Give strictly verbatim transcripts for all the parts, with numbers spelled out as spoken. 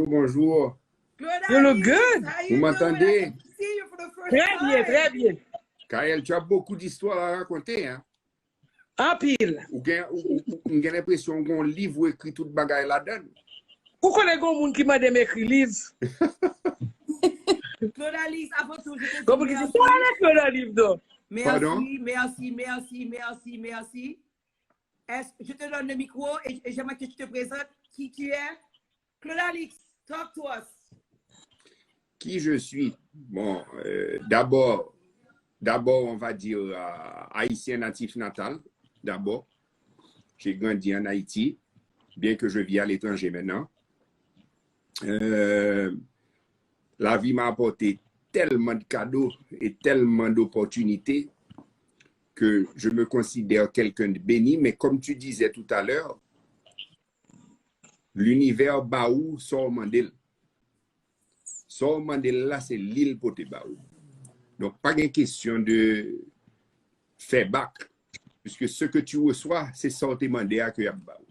Bonjour. You look good. Vous m'entendez? Très bien, très bien. Kaël, tu as beaucoup d'histoires à raconter, hein? Anpil. Ou gen, ou, ou, ou, m gen lenpresyon ou gen yon liv ou ekri tout bagay ladan l. Ou konnen gen moun ki mande m ekri liv? Claude Alix, avant tout, je te Gon dis moun ki di, merci. "Sa ale ekri nan liv, non?" Pardon? Merci, merci, merci, merci, merci, merci. Est-ce, je te donne le micro et, et j'aimerais que tu te présentes qui tu es. Claude Alix, talk to us. Qui je suis? Bon, euh, d'abord, d'abord, on va dire euh, haïtien natif natal, d'abord. J'ai grandi en Haïti, bien que je vis à l'étranger maintenant. Euh, la vie m'a apporté tellement de cadeaux et tellement d'opportunités que je me considère quelqu'un de béni, mais comme tu disais tout à l'heure, l'univers ba ou sa w mande l. Sa w mande l la, se li l pote ba ou. Donk, pa gen kesyon de fè bak. Puisque ce que tu reçois, c'est sa w te mande a ke y ap ba ou.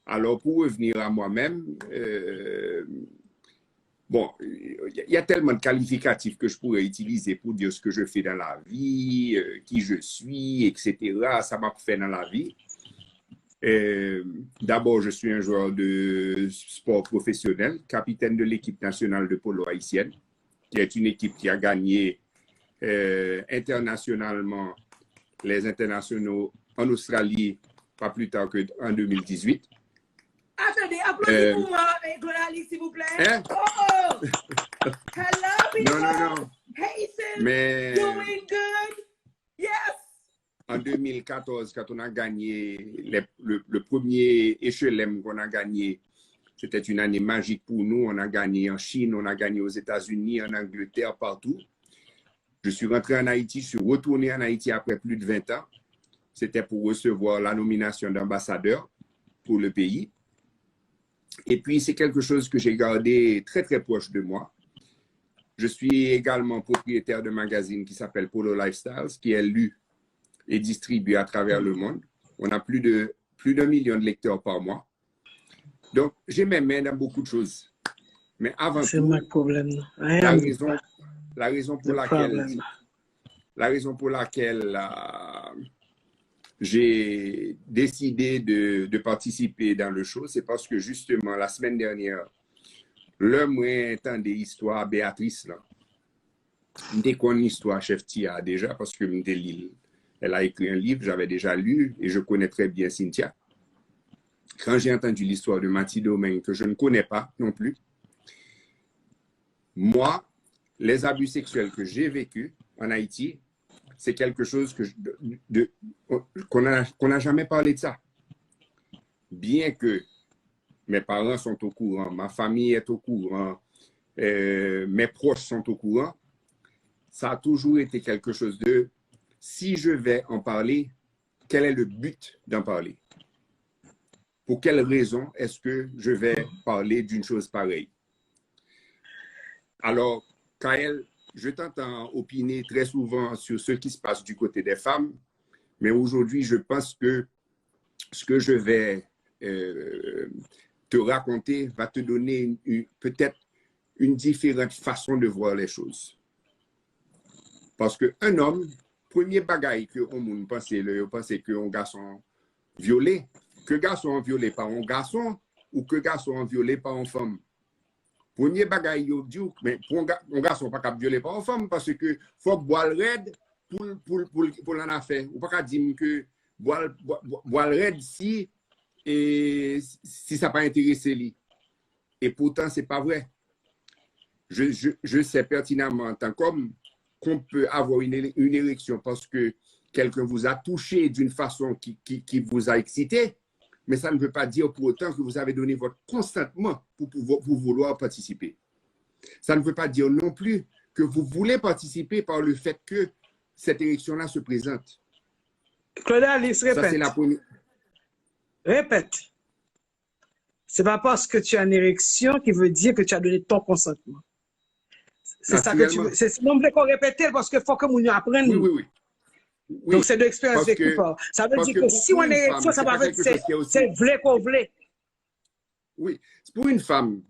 Alors, pour revenir à moi-même, euh, bon, il y a tellement de qualificatifs que je pourrais utiliser pour dire ce que je fais dans la vie, euh, qui je suis, et cetera, sa m ap fè dans la vie. Euh, d'abord, je suis un joueur de sport professionnel, capitaine de l'équipe nationale de polo haïtienne, qui est une équipe qui a gagné euh, internationalement les internationaux en Australie pas plus tard que en deux mille dix-huit. Attendez, applaudissez Euh, pour moi, eh, Claude Alix, s'il vous plaît. Hein? Oh, oh. Hello, people. Non, non, non. Haitians Mais doing good. Yes. En deux mille quatorze, quand on a gagné les- le, le premier H L M qu'on a gagné, c'était une année magique pour nous. On a gagné en Chine, on a gagné aux États-Unis, en Angleterre, partout. Je suis rentré en Haïti, je suis retourné en Haïti après plus de vingt ans. C'était pour recevoir la nomination d'ambassadeur pour le pays. Et puis, c'est quelque chose que j'ai gardé très, très proche de moi. Je suis également propriétaire d'un magazine qui s'appelle Polo Lifestyles, qui est lu et distribué à travers le monde. On a plus de plus d'un million de lecteurs par mois. Donc, j'ai mes mains dans beaucoup de choses. Mais avant C'est tout, mon problème. Non. I la am raison, la raison pour the laquelle problem. La raison pour laquelle euh, j'ai décidé de, de participer dans le show, c'est parce que justement, la semaine dernière, lè mwen tande istwa Béatrice la, m te konn istwa Chèf Tia deja, paske m te li l. Elle a écrit un livre, j'avais déjà lu, et je connais très bien Cynthia. Quand j'ai entendu l'histoire de Mati Domingue, que je ne connais pas non plus, moi, les abus sexuels que j'ai vécu en Haïti, c'est quelque chose que je- de- de- qu'on n'a qu'on n'a jamais parlé de ça. Bien que mes parents sont au courant, ma famille est au courant, euh, mes proches sont au courant, ça a toujours été quelque chose de, si je vais en parler, quel est le but d'en parler? Pour quelle raison est-ce que je vais parler d'une chose pareille? Alors, Kaël, je t'entends opiner très souvent sur ce qui se passe du côté des femmes, mais aujourd'hui, je pense que ce que je vais euh, te raconter va te donner une- une- peut-être une différente façon de voir les choses. Parce que un homme, premye bagay ke yon moun panse lè yo panse ke yon gason vyole, ke gason an vyole pa yon gason ou ke gason an vyole pa yon fanm. Premye bagay yo di w, men pou yon ga- yon gason pa kab vyole pa yon fanm, paske fòk bwa l rèd pou l- pou l- pou l- pou l an afè. Ou pa ka di m ke bwa l- bwa- bwa- bwa l rèd si, e, si sa pa enterese li. Et pourtant, c'est pas vrai. Je, je, je sais pertinemment en tant qu'homme qu'on peut avoir une, une érection parce que quelqu'un vous a touché d'une façon qui, qui, qui vous a excité, mais ça ne veut pas dire pour autant que vous avez donné votre consentement pour, pour, pour vouloir participer. Ça ne veut pas dire non plus que vous voulez participer par le fait que cette érection-là se présente. Claude Alix, Ça, c'est répète. La première. Répète. C'est pas parce que tu as une érection qui veut dire que tu as donné ton consentement. C'est ça que tu veux. C'est non, je vais répéter parce que faut que moun apprenne. Oui, oui, oui. Oui, Donc, c'est de l'expérience parce vécue que- par. Ça veut parce dire que que pour si on une est femme, ça, ça c'est va pas être quelque chose qui est aussi- c'est vrai qu'on voulait. Oui, pour une femme,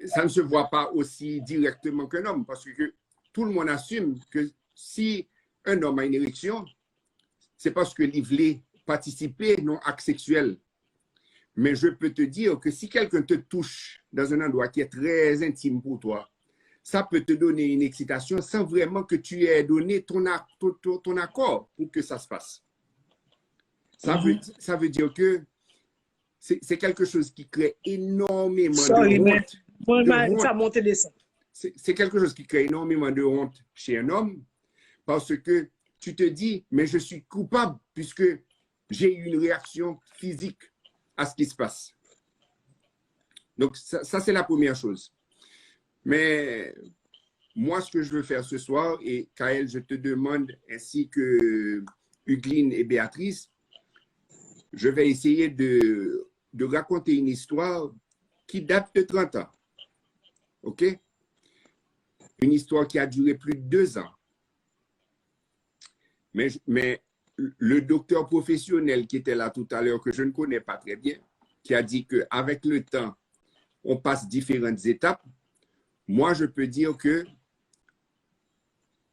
ça ne se voit pas aussi directement qu'un homme, parce que tout le monde assume que si un homme a une érection, c'est parce que li vle participer non acte sexuel. Mais je peux te dire que si quelqu'un te touche dans un endroit qui est très intime pour toi, ça peut te donner une excitation sans vraiment que tu aies donné ton, a- ton, ton- ton accord pour que ça se passe. Ça veut, ça veut dire que c'est c'est quelque chose qui crée énormément de Sorry, man. honte. Mwen, De man, honte. Sa monte desann. C'est c'est quelque chose qui crée énormément de honte chez un homme parce que tu te dis, mais je suis coupable puisque j'ai eu une réaction physique à ce qui se passe. Donc, ça, ça, c'est la première chose. Mais moi, ce que je veux faire ce soir, et Kaël, je te demande, ainsi que Hugline et Béatrice, je vais essayer de, de raconter une histoire qui date de trente ans. OK? Une histoire qui a duré plus de deux ans. Mais, mais le docteur professionnel qui était là tout à l'heure, que je ne connais pas très bien, qui a dit qu'avec le temps, on passe différentes étapes, moi, je peux dire que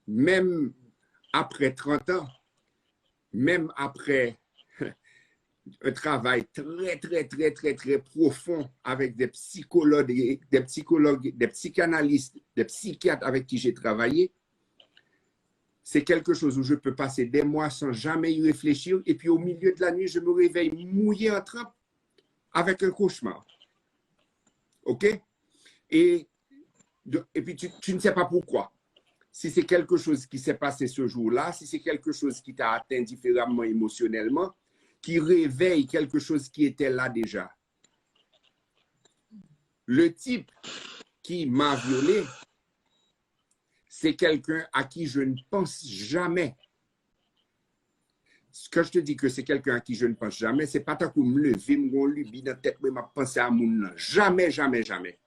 même après trente ans, même après un travail très, très, très, très, très profond avec des psychologues, des psychologues, des psychanalystes, des psychiatres avec qui j'ai travaillé, c'est quelque chose où je peux passer des mois sans jamais y réfléchir. Et puis au milieu de la nuit, je me réveille mouillé en trempe avec un cauchemar. OK? Et, de- et puis tu, tu ne sais pas pourquoi. Si c'est quelque chose qui s'est passé ce jour-là, si c'est quelque chose qui t'a atteint différemment émotionnellement, qui réveille quelque chose qui était là déjà. Le type qui m'a violé, c'est quelqu'un à qui je ne pense jamais. Quand je te dis que c'est quelqu'un à qui je ne pense jamais, c'est pas tant que me lever, me gon libi dans tête, mais m'a pensé à moun nan. Jamais, jamais, jamais.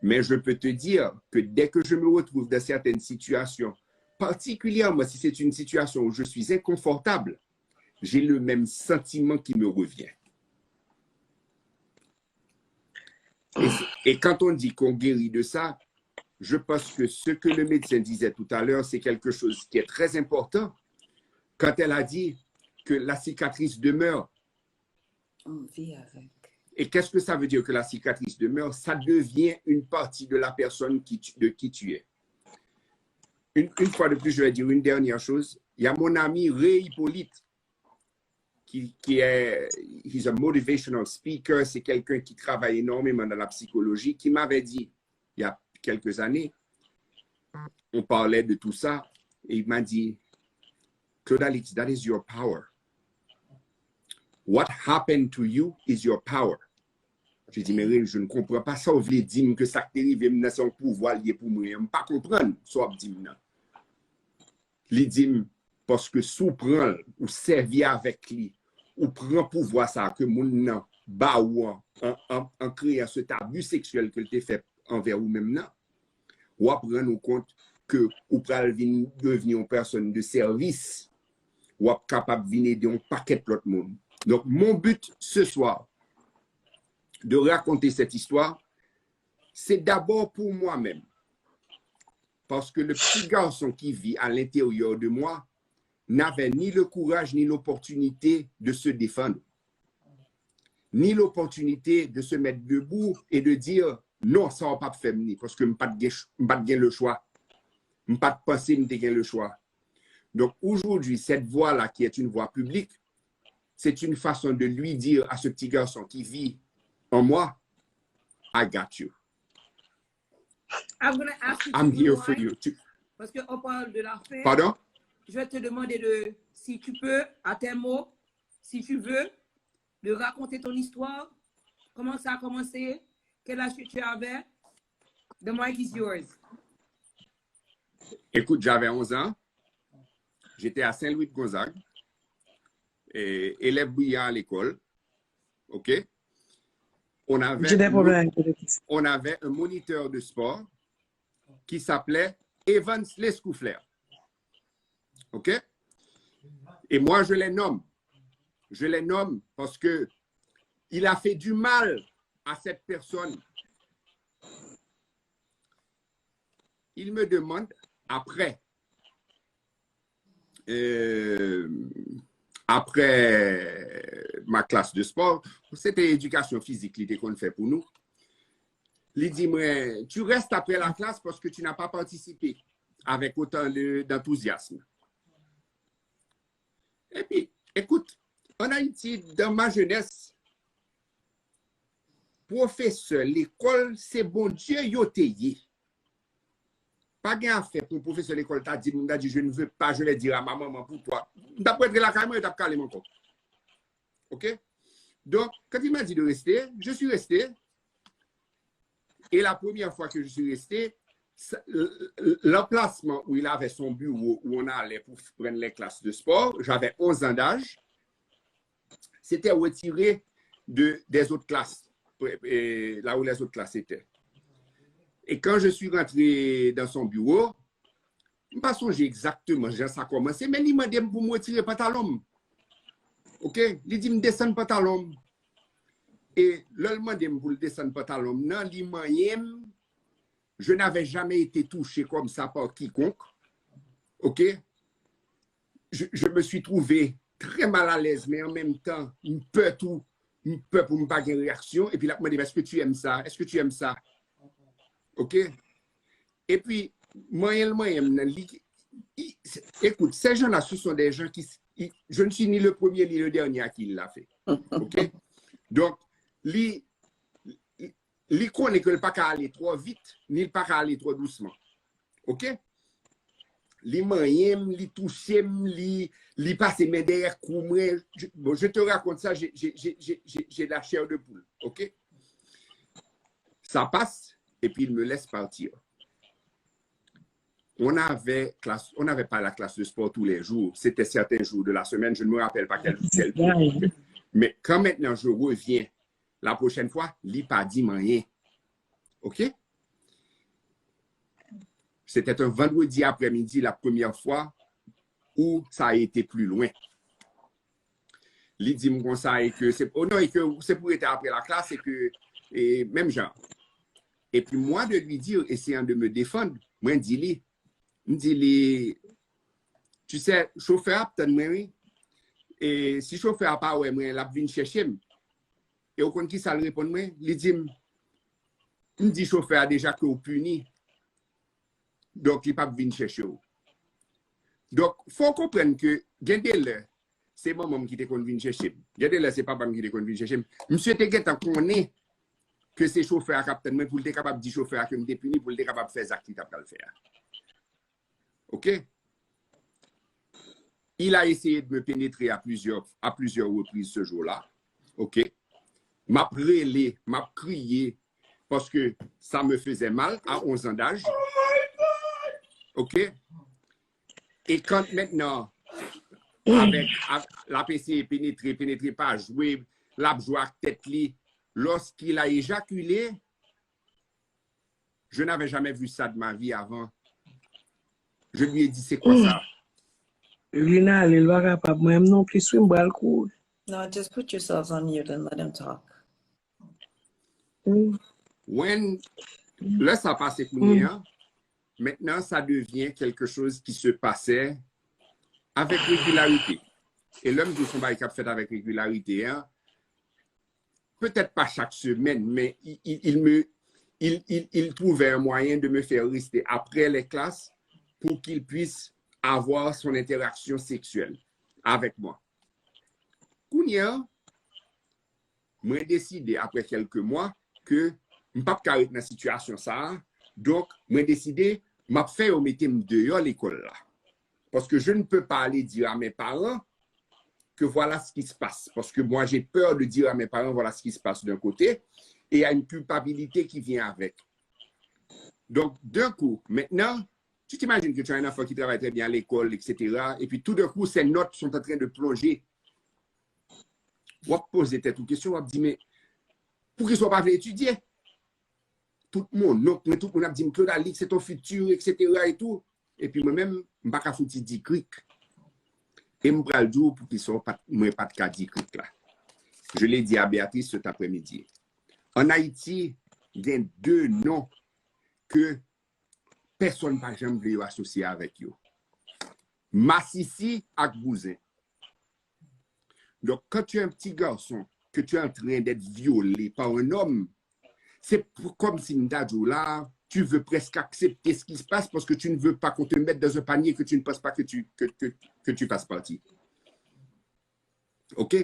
Mais je peux te dire que dès que je me retrouve dans certaines situations, particulièrement si c'est une situation où je suis inconfortable, j'ai le même sentiment qui me revient. Et, et quand on dit qu'on guérit de ça, je pense que ce que le médecin disait tout à l'heure, c'est quelque chose qui est très important quand elle a dit que la cicatrice demeure. On vit avec. Et qu'est-ce que ça veut dire que la cicatrice demeure? Ça devient une partie de la personne qui tu- de qui tu es. Une, une fois de plus, je vais dire une dernière chose. Il y a mon ami Ray Hippolyte, qui, qui est, he's a motivational speaker, c'est quelqu'un qui travaille énormément dans la psychologie, qui m'avait dit, il y a quelques années, on parlait de tout ça, et il m'a dit, Claude Alix, that is your power. What happened to you is your power. J'ai dit, mais Ray, je ne comprends pas ça. Ou vle di m ke sa k te rive m nan se yon pouvwa l ye pou mwen? M pa konprann sa w ap di m nan. Li di m, paske si w pran l, ou sèvi avèk li, ou pran pouvwa sa ke moun nan ba ou an, an, an, an kreyan se tabi seksyèl ke l te fè anvè ou menm nan, w ap rann ou kont ke ou pral vin devni yon pèsonn de sèvis. W ap kapab vin ede yon pakèt lòt moun. Donc, mon but ce soir de raconter cette histoire, c'est d'abord pour moi-même. Parce que le petit garçon qui vit à l'intérieur de moi n'avait ni le courage ni l'opportunité de se défendre, ni l'opportunité de se mettre debout et de dire non, sa w p ap fè m ni, paske m pa t gen ch- m pa t gen le choix. M pa t panse m te gen le choix. Donc aujourd'hui, cette voix-là qui est une voix publique, c'est une façon de lui dire à ce petit garçon qui vit en moi, I got you. I'm gonna ask you to I'm here for rewind, you. Tu- parce qu'on parle de la fin. Pardon? Je vais te demander de, si tu peux, à tes mots, si tu veux, de raconter ton histoire, comment ça a commencé, quel âge que tu avais. The mic is yours. Écoute, j'avais onze ans. J'étais à Saint-Louis de Gonzague, et élève brillant à l'école. OK? On avait, J'ai des un problèmes mon- avec l'électricité. on avait un moniteur de sport qui s'appelait Evans Lescouflair. OK? Et moi, je les nomme. Je les nomme parce que il a fait du mal à cette personne. Il me demande après, euh, après ma classe de sport, se te edikasyon fizik li te konn fè pou nou. Li di mwen, tu restes après la classe parce que tu n'as pas participé avec autant de- d'enthousiasme. Epi, écoute, en Haïti, dans ma jeunesse, pwofesè lekòl se Bondye yo te ye. Pa gen afè pou pwofesè lekòl ta di, moun ta di, je ne veux pas, je vais dire à ma maman pour toi. M t ap rantre lakay mwen, yo t ap kale m ankò. Ok? Donc, quand il m'a dit de rester, je suis resté. Et la première fois que je suis resté, l'emplacement où il avait son bureau, où on allait pour prendre les classes de sport, j'avais onze ans d'âge, c'était retiré de, des autres classes, là où les autres classes étaient. Et quand je suis rentré dans son bureau, m pa sonje egzakteman jan sa kòmanse, men li mande m pou m retire pantalon m. Ok? Li di m desann pantalon m. E lè l mande m pou l desann pantalon m nan, li manyen m. Je n'avais jamais été touché comme ça par quiconque. Ok? Je, je me suis trouvé très mal à l'aise, men an menm tan, m pè tou. M pè pou m pa gen reyaksyon. Epi l ap mande m, est-ce que tu aimes ça? Est-ce que tu aimes ça? Ok? Epi, manyen l manyen m nan, li, écoute, ces gens-là, ce sont des gens qui, je ne suis ni le premier ni le dernier à qui il l'a fait. Ok? Donk, li, li konnen ke l pa ka ale twò vit, ni l pa ka ale twò dousman. Ok? Li manyen m, li touche m, li, li pase men dèyè kou mwen. Je, bon, je te raconte ça, j'ai, j'ai, j'ai, j'ai, j'ai la chair de poule. Ok? Ça passe, et puis il me laisse partir. On avait classe, on n'avait pas la classe de sport tous les jours. C'était certains jours de la semaine. Je ne me rappelle pas quel, quel jour. Mais quand maintenant je reviens, la prochaine fois, li pa di m anyen. Ok? C'était un vendredi après-midi, la première fois où ça a été plus loin. Li di m konsa, e ke se, oh non, e ke se pou rete apre la classe, e ke, e menm jan. Et puis moi de lui dire, essayant de me défendre, mwen di li, m di li, tu sais, chofè a ap tann mwen, wi. E si chofè a pa wè mwen, l ap vin chèche m. E w konn ki sa l reponn mwen? Li di m, m di chofè a deja ke w pini. Donk, li p ap vin chèche w. Donk, fò w konprann ke gen de lè, se manman m ki te konn vin chèche m. Gen de lè, se papa m ki te konn vin chèche m. Misye te gentan konnen ke se chofè a k ap tann mwen pou l te kapab di chofè a ke m te pini, pou l te kapab fè zak li t ap pral fè a. Ok? Il a essayé de me pénétrer à plusieurs, à plusieurs reprises ce jour-là. Ok? M ap rele, m ap kriye, parce que ça me faisait mal à onze ans d'âge. Ok? Et quand maintenant, avec, a- l ap eseye penetre, penetre pa jwe, l ap jwe ak tèt li, lorsqu'il a éjaculé, je n'avais jamais vu ça de ma vie avant. Je lui ai dit, c'est quoi ça? Lina, li pa kapab. Mwen non plis, wi, m pral kouri. No, just put yourselves on mute and let him talk. When, lè sa pase kounye a, maintenant, ça devient quelque chose qui se passait avec régularité. E lè m di w se yon bagay k ap fèt avèk regilarite a, petèt pa chak semèn, men il, il, il me, il, il, il trouvait un moyen de me faire rester après les classes pour qu'il puisse avoir son interaction sexuelle avec moi. Kounye a, mwen deside, apre kèlke mwa, ke m p ap ka ret nan sitiyasyon sa a. Donk, mwen deside, m ap fè yo mete m deyò lekòl la. Parce que je ne peux pas aller dire à mes parents que voilà ce qui se passe. Parce que moi, j'ai peur de dire à mes parents, voilà ce qui se passe d'un côté, et il y a une culpabilité qui vient avec. Donc, d'un coup, maintenant, tu t'imagines que tu as un enfant qui travaille très bien à l'école, et cetera. Et puis tout d'un coup, ses notes sont en train de plonger. W ap poze tèt ou kesyon, w ap di, men, poukisa w pa vle etidye? Tout mon nonk, men tout moun ap di m, Claude Alix, c'est ton futur, et cetera et tout. Epi mwen menm, m pa ka fouti di krik. E m pral di w poukisa w pa t, mwen pa t ka di krik la. Je l'ai dit à Béatrice cet après-midi. An Ayiti, gen de non ke pèsonn pa janm vle yo asosye avèk yo. Masisi ak bouzen. Donc, quand tu es un petit garçon, que tu es en train d'être violé par un homme, c'est comme si m ta di w la, tu veux presque accepter ce qui se passe parce que tu ne veux pas qu'on te mette dans un panier que tu ne penses pas que tu, que, que, que tu fasses partie. OK?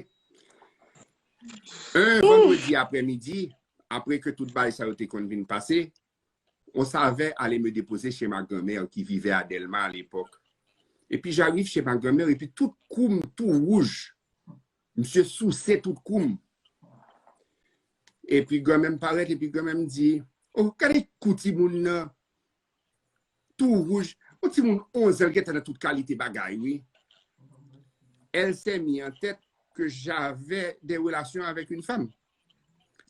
Un vendredi après-midi, après que tout bagay sa yo te konn vin pase, on savait aller me déposer chez ma grand-mère qui vivait à Delma à l'époque. Et puis j'arrive chez ma grand-mère et puis tout kou m tou wouj. Misye souse tout kou m. Epi granmè m parèt, epi granmè m di, oh, gade kou timoun nan, tou wouj. Yon timoun onz an, l gentan nan tout kalite bagay, wi. Elle s'est mis en tête que j'avais des relations avec une femme.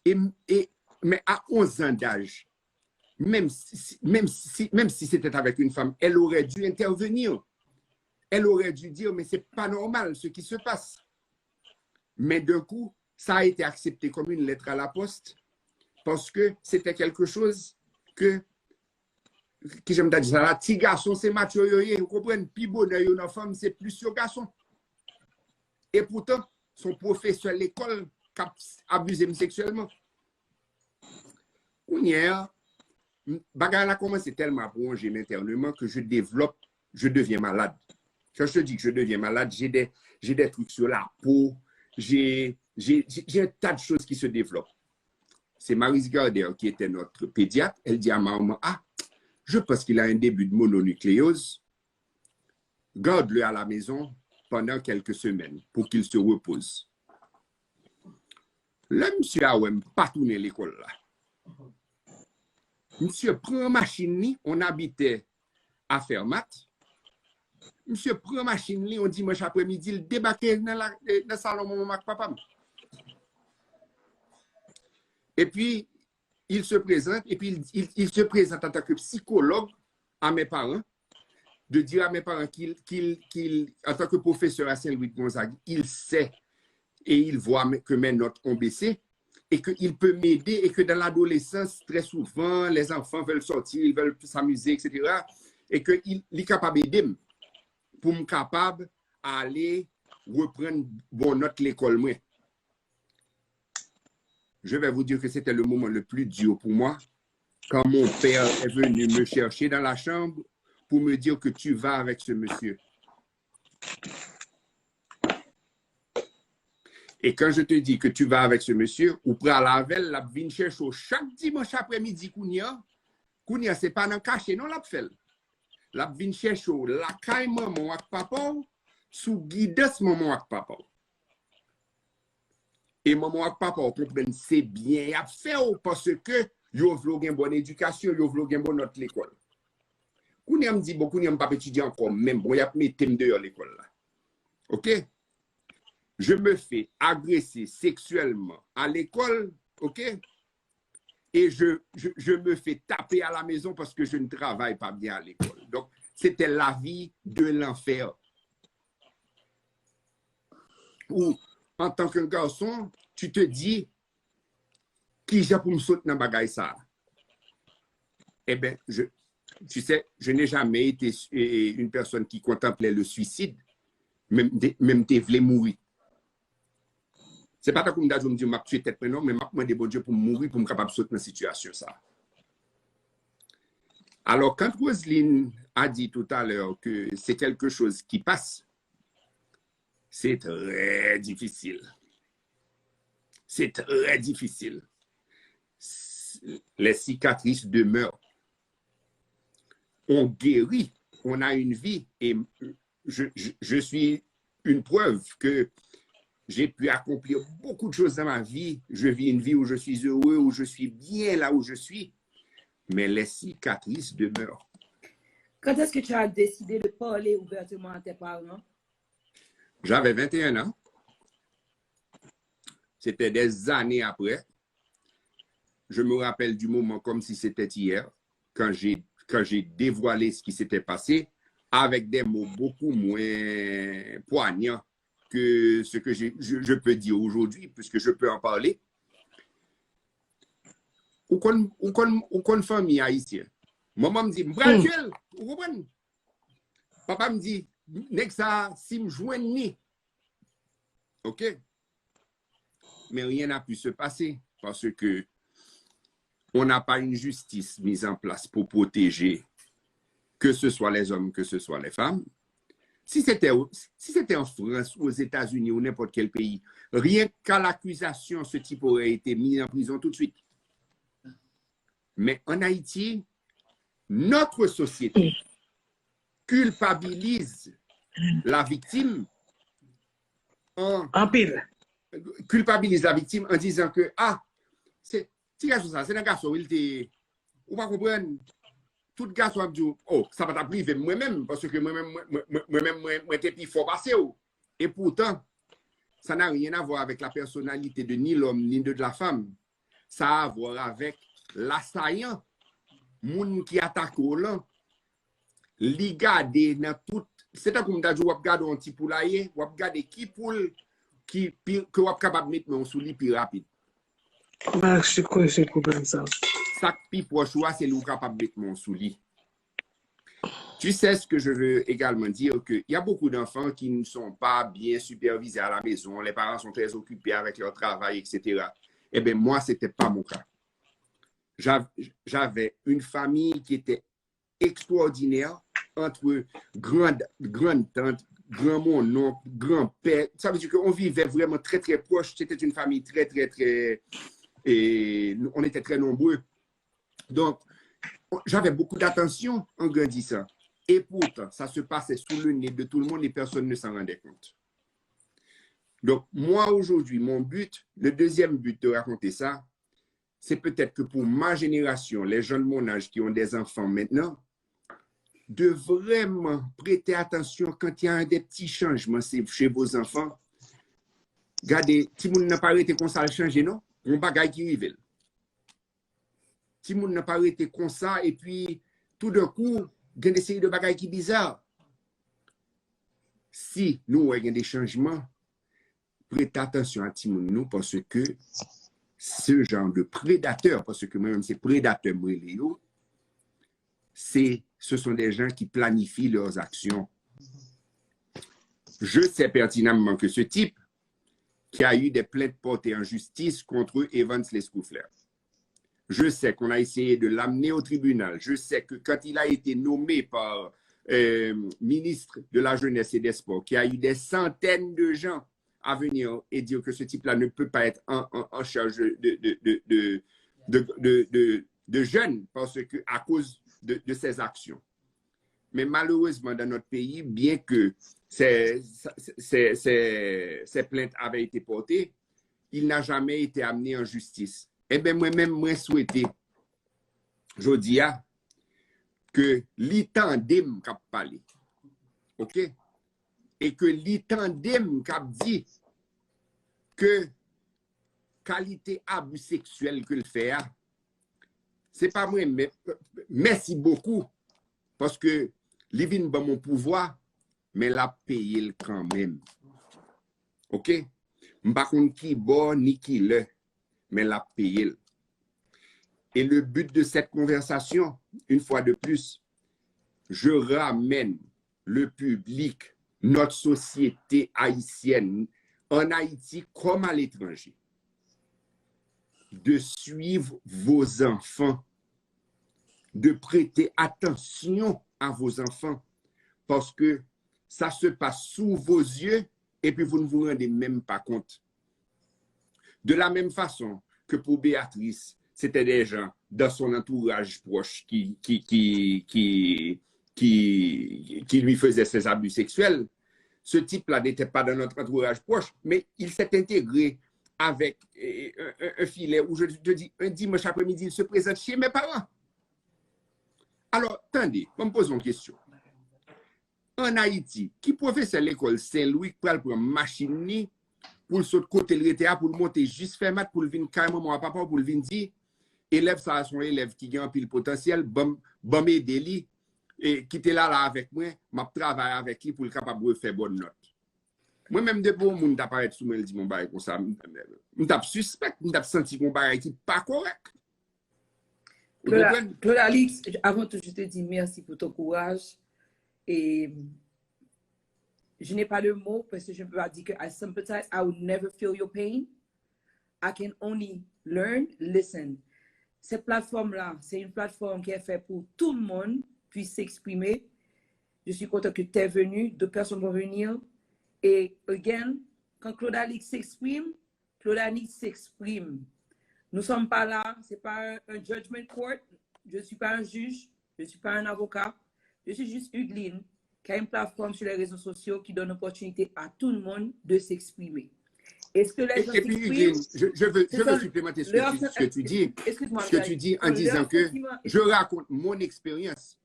Et, et, mais à onze ans d'âge, même si, même si, même si c'était avec une femme, elle aurait dû intervenir. Elle aurait dû dire, mais c'est pas normal ce qui se passe. Mais d'un coup, ça a été accepté comme une lettre à la poste parce que c'était quelque chose que, ki jan m ta di sa la, ti gason se macho yo ye, ou konprann, pi bonè yo nan fanm, se plis yo gason. E poutan, se yon pwofesè lekòl k ap abize m seksyèlman. Kounye a, bagay la kòmanse tèlman ap wonje m entèneman ke je développe, je deviens malade. Quand je te dis que je deviens malade, j'ai des, j'ai des trucs sur la peau, j'ai, j'ai, j'ai un tas de choses qui se développent. C'est Maryse Gardère qui était notre pédiatre. Elle dit à ma maman, ah, je pense qu'il a un début de mononucléose. Garde-le à la maison pendant quelques semaines pour qu'il se repose. Lè misye a wè m pa tounen lekòl la, misye pran machin li, on habitait à Fermat. Misye pran machin li yon dimanch aprèmidi, l debake nan, la, nan salon manman m ak papa m. Epi, il se présente, et puis il, il, il se présente en tant que psychologue à mes parents, de dire à mes parents qu'il, qu'il, qu'il, en tant que professeur à Saint-Louis de Gonzague, il sait et il voit que mes notes ont baissé et qu'il peut m'aider et que dans l'adolescence, très souvent, les enfants veulent sortir, ils veulent s'amuser, et cetera. Et que il, li kapab ede m pou m kapab ale reprann bon nòt lekòl mwen. Je vais vous dire que c'était le moment le plus dur pour moi quand mon père est venu me chercher dans la chambre pour me dire que tu vas avec ce monsieur. Et quand je te dis que tu vas avec ce monsieur, ou pral avè l, l ap vin chèche w chak dimanch aprèmidi kounye a. Kounye a, se pa nan kache non l ap fè l. L ap vin chèche w lakay manman w ak papa w, sou gidans manman w ak papa w. E manman w ak papa w konprann se byen y ap fè w, paske yo vle w gen bòn edikasyon, yo vle w gen bon nòt lekòl. Kounye a m di, bon, kounye a m p ap etidye ankò menm, bon, y ap mete m deyò lekòl la. OK? Je me fais agresser sexuellement à l'école, OK? Et je, je, je me fais taper à la maison parce que je ne travaille pas bien à l'école. Donc, c'était la vie de l'enfer. Ou, en tant qu'un garçon, tu te dis, ki jan pou m sot nan bagay sa a? Eh ben, je, tu sais, je n'ai jamais été euh, une personne qui contemplait le suicide, menm te, menm te vle mouri. Se pa tankou m ta di w m di m ap tiye tèt mwen non, men m ap mande Bondye pou m mouri pou m kapab sot nan sitiyasyon sa. Alors, quand Roseline a dit tout à l'heure que c'est quelque chose qui passe, c'est très difficile. C'est très difficile. Les cicatrices demeurent. On guérit, on a une vie. Et je, je, je suis une preuve que j'ai pu accomplir beaucoup de choses dans ma vie. Je vis une vie où je suis heureux, où je suis bien là où je suis. Mais les cicatrices demeurent. Quand est-ce que tu as décidé de parler ouvertement à tes parents? J'avais vingt et un ans. C'était des années après. Je me rappelle du moment comme si c'était hier, quand j'ai, quand j'ai dévoilé ce qui s'était passé avec des mots beaucoup moins poignants que ce que je, je, je peux dire aujourd'hui, puisque je peux en parler. ou konn, ou konn, ou konn fanmi ayisyen. Manman m di, "M pral tchwe l." Ou konprann? Papa m di, "Nèg sa, si m jwenn li." OK? Mais rien n'a pu se passer parce que on n'a pas une justice mise en place pour protéger que ce soit les hommes, que ce soit les femmes. Si c'était, si c'était en France ou aux États-Unis ou n'importe quel pays, rien qu'à l'accusation, ce type aurait été mis en prison tout de suite. Mais en Haïti, notre société culpabilise la victime en Anpil. Culpabilise la victime en disant que, ah, se ti gason sa, se nan gason wi l te, ou pa konprann. Tout gason ap di w, oh, sa pa t ap rive m mwen menm, paske mwen menm, mwen, mwen, mwen, mwen, mwen te pi fò pase w. Et pourtant, ça n'a rien à voir avec la personnalité de ni l'homme ni de la femme. Ça a à voir avec l'assaillant, moun ki atake w lan. Li gade nan tout, se tankou m ta di w ap gade yon ti poulaye, w ap gade ki poul ki pi, ke w ap kapab met men w sou li pi rapid. Mache koze pwoblèm sa. Sa k pi pwòch ou a, se li w kapab met men w sou li. Tu sais ce que je veux également dire, qu'il y a beaucoup d'enfants qui ne sont pas bien supervisés à la maison, les parents sont très occupés avec leur travail, et cetera. Eh bien, moi, c'était pas mon cas. J'avais une famille qui était extraordinaire entre grand, grand-tante, grand-mon-oncle, grand-père. Ça veut dire qu'on vivait vraiment très, très proche. C'était une famille très, très, très... Et on était très nombreux. Donc, j'avais beaucoup d'attention en grandissant. Et pourtant, ça se passait sous le nez de tout le monde et personne ne s'en rendait compte. Donc, moi, aujourd'hui, mon but, le deuxième but de raconter ça, c'est peut-être que pour ma génération, les gens de mon âge qui ont des enfants maintenant, de vraiment prêter attention quand il y a des petits changements chez vos enfants. Gade, timoun nan pa rete konsa l chanje non. Yon bagay ki rive l. Timoun nan pa rete konsa epi toudenkou gen de seri de bagay ki biza. Si nou wè gen de chanjman, prete atansyon a timoun nou paske ce genre de prédateurs, paske mwen menm se predatè m rele yo, c'est, ce sont des gens qui planifient leurs actions. Je sais pertinemment que ce type qui a eu des plaintes portées en justice contre Evans Lescouflair. Je sais qu'on a essayé de l'amener au tribunal. Je sais que quand il a été nommé par euh, ministre de la Jeunesse et des Sports, qu'il y a eu des centaines de gens à venir et dire que ce type-là ne peut pas être en, en, en charge de, de, de, de, de, de, de, de jeunes parce que, à cause de, de ses actions. Mais malheureusement, dans notre pays, bien que ces, ces, ces, ces plaintes avaient été portées, il n'a jamais été amené en justice. Eh bien, moi-même, moi souhaité, jodi a, ke li tande m k ap pale. OK? E ke li tande m k ap di ke kalite abi seksyèl ke l fè a, se pa mwen, men, mèsi bokou, paske li vin ban m yon pouvwa, men l ap peye l kanmenm. OK? M pa konn ki bò ni ki lè, men l ap peye l. Et le but de cette conversation, une fois de plus, je ramène le public, notre société haïtienne, en Haïti comme à l'étranger, de suivre vos enfants, de prêter attention à vos enfants, parce que ça se passe sous vos yeux et puis vous ne vous rendez même pas compte. De la même façon que pour Béatrice, c'était des gens dans son entourage proche qui, qui, qui, qui, qui, qui lui faisaient ces abus sexuels. Ce type-là n'était pas dans notre entourage proche, mais il s'est intégré avec euh, un, un, un filet où je te dis, un dimanche après-midi, il se présente chez mes parents. Alors, attendez, je me pose une question. An Ayiti, ki pwofesè lekòl Sen Lwi k pral pran machin li pou l sot kote l rete a, pou l monte jis Fèmat, pou l vin kay manman w ak papa w, pou l vin di, elèv sa a se yon elèv ki gen anpil potansyèl, ban m, ban m ede li, e, kite l ala avèk mwen, m ap travay avèk li pou l kapab refè bòn nòt. Mwen menm, depi yon moun ta parèt sou mwen, l di m yon bagay konsa, m, m, m t ap sispèk, m t ap santi gen yon bagay ki pa kòrèk. Ou konprann? Claude Alix, avant tout, je te dis merci pour ton courage. Et je n'ai pas de mots parce que je ne peux pas dire que I sympathize, I would never feel your pain. I can only learn, listen. Cette plateforme-là, c'est une plateforme qui est faite pour tout le monde puisse s'exprimer. Je suis content que tu es venu, d'autres personnes vont venir. Et again, quand Claude Alix s'exprime, Claude Alix s'exprime. Nous sommes pas là, c'est pas un, un judgment court, je ne suis pas un juge, je ne suis pas un avocat, je suis juste Hugueline, qui a une plateforme sur les réseaux sociaux qui donne l'opportunité à tout le monde de s'exprimer. Est-ce que les gens s'expriment? Et puis, Hugueline, je, je veux, je veux supplémenter ce que tu, ce que tu dis, ce que tu dis en disant que je raconte mon expérience.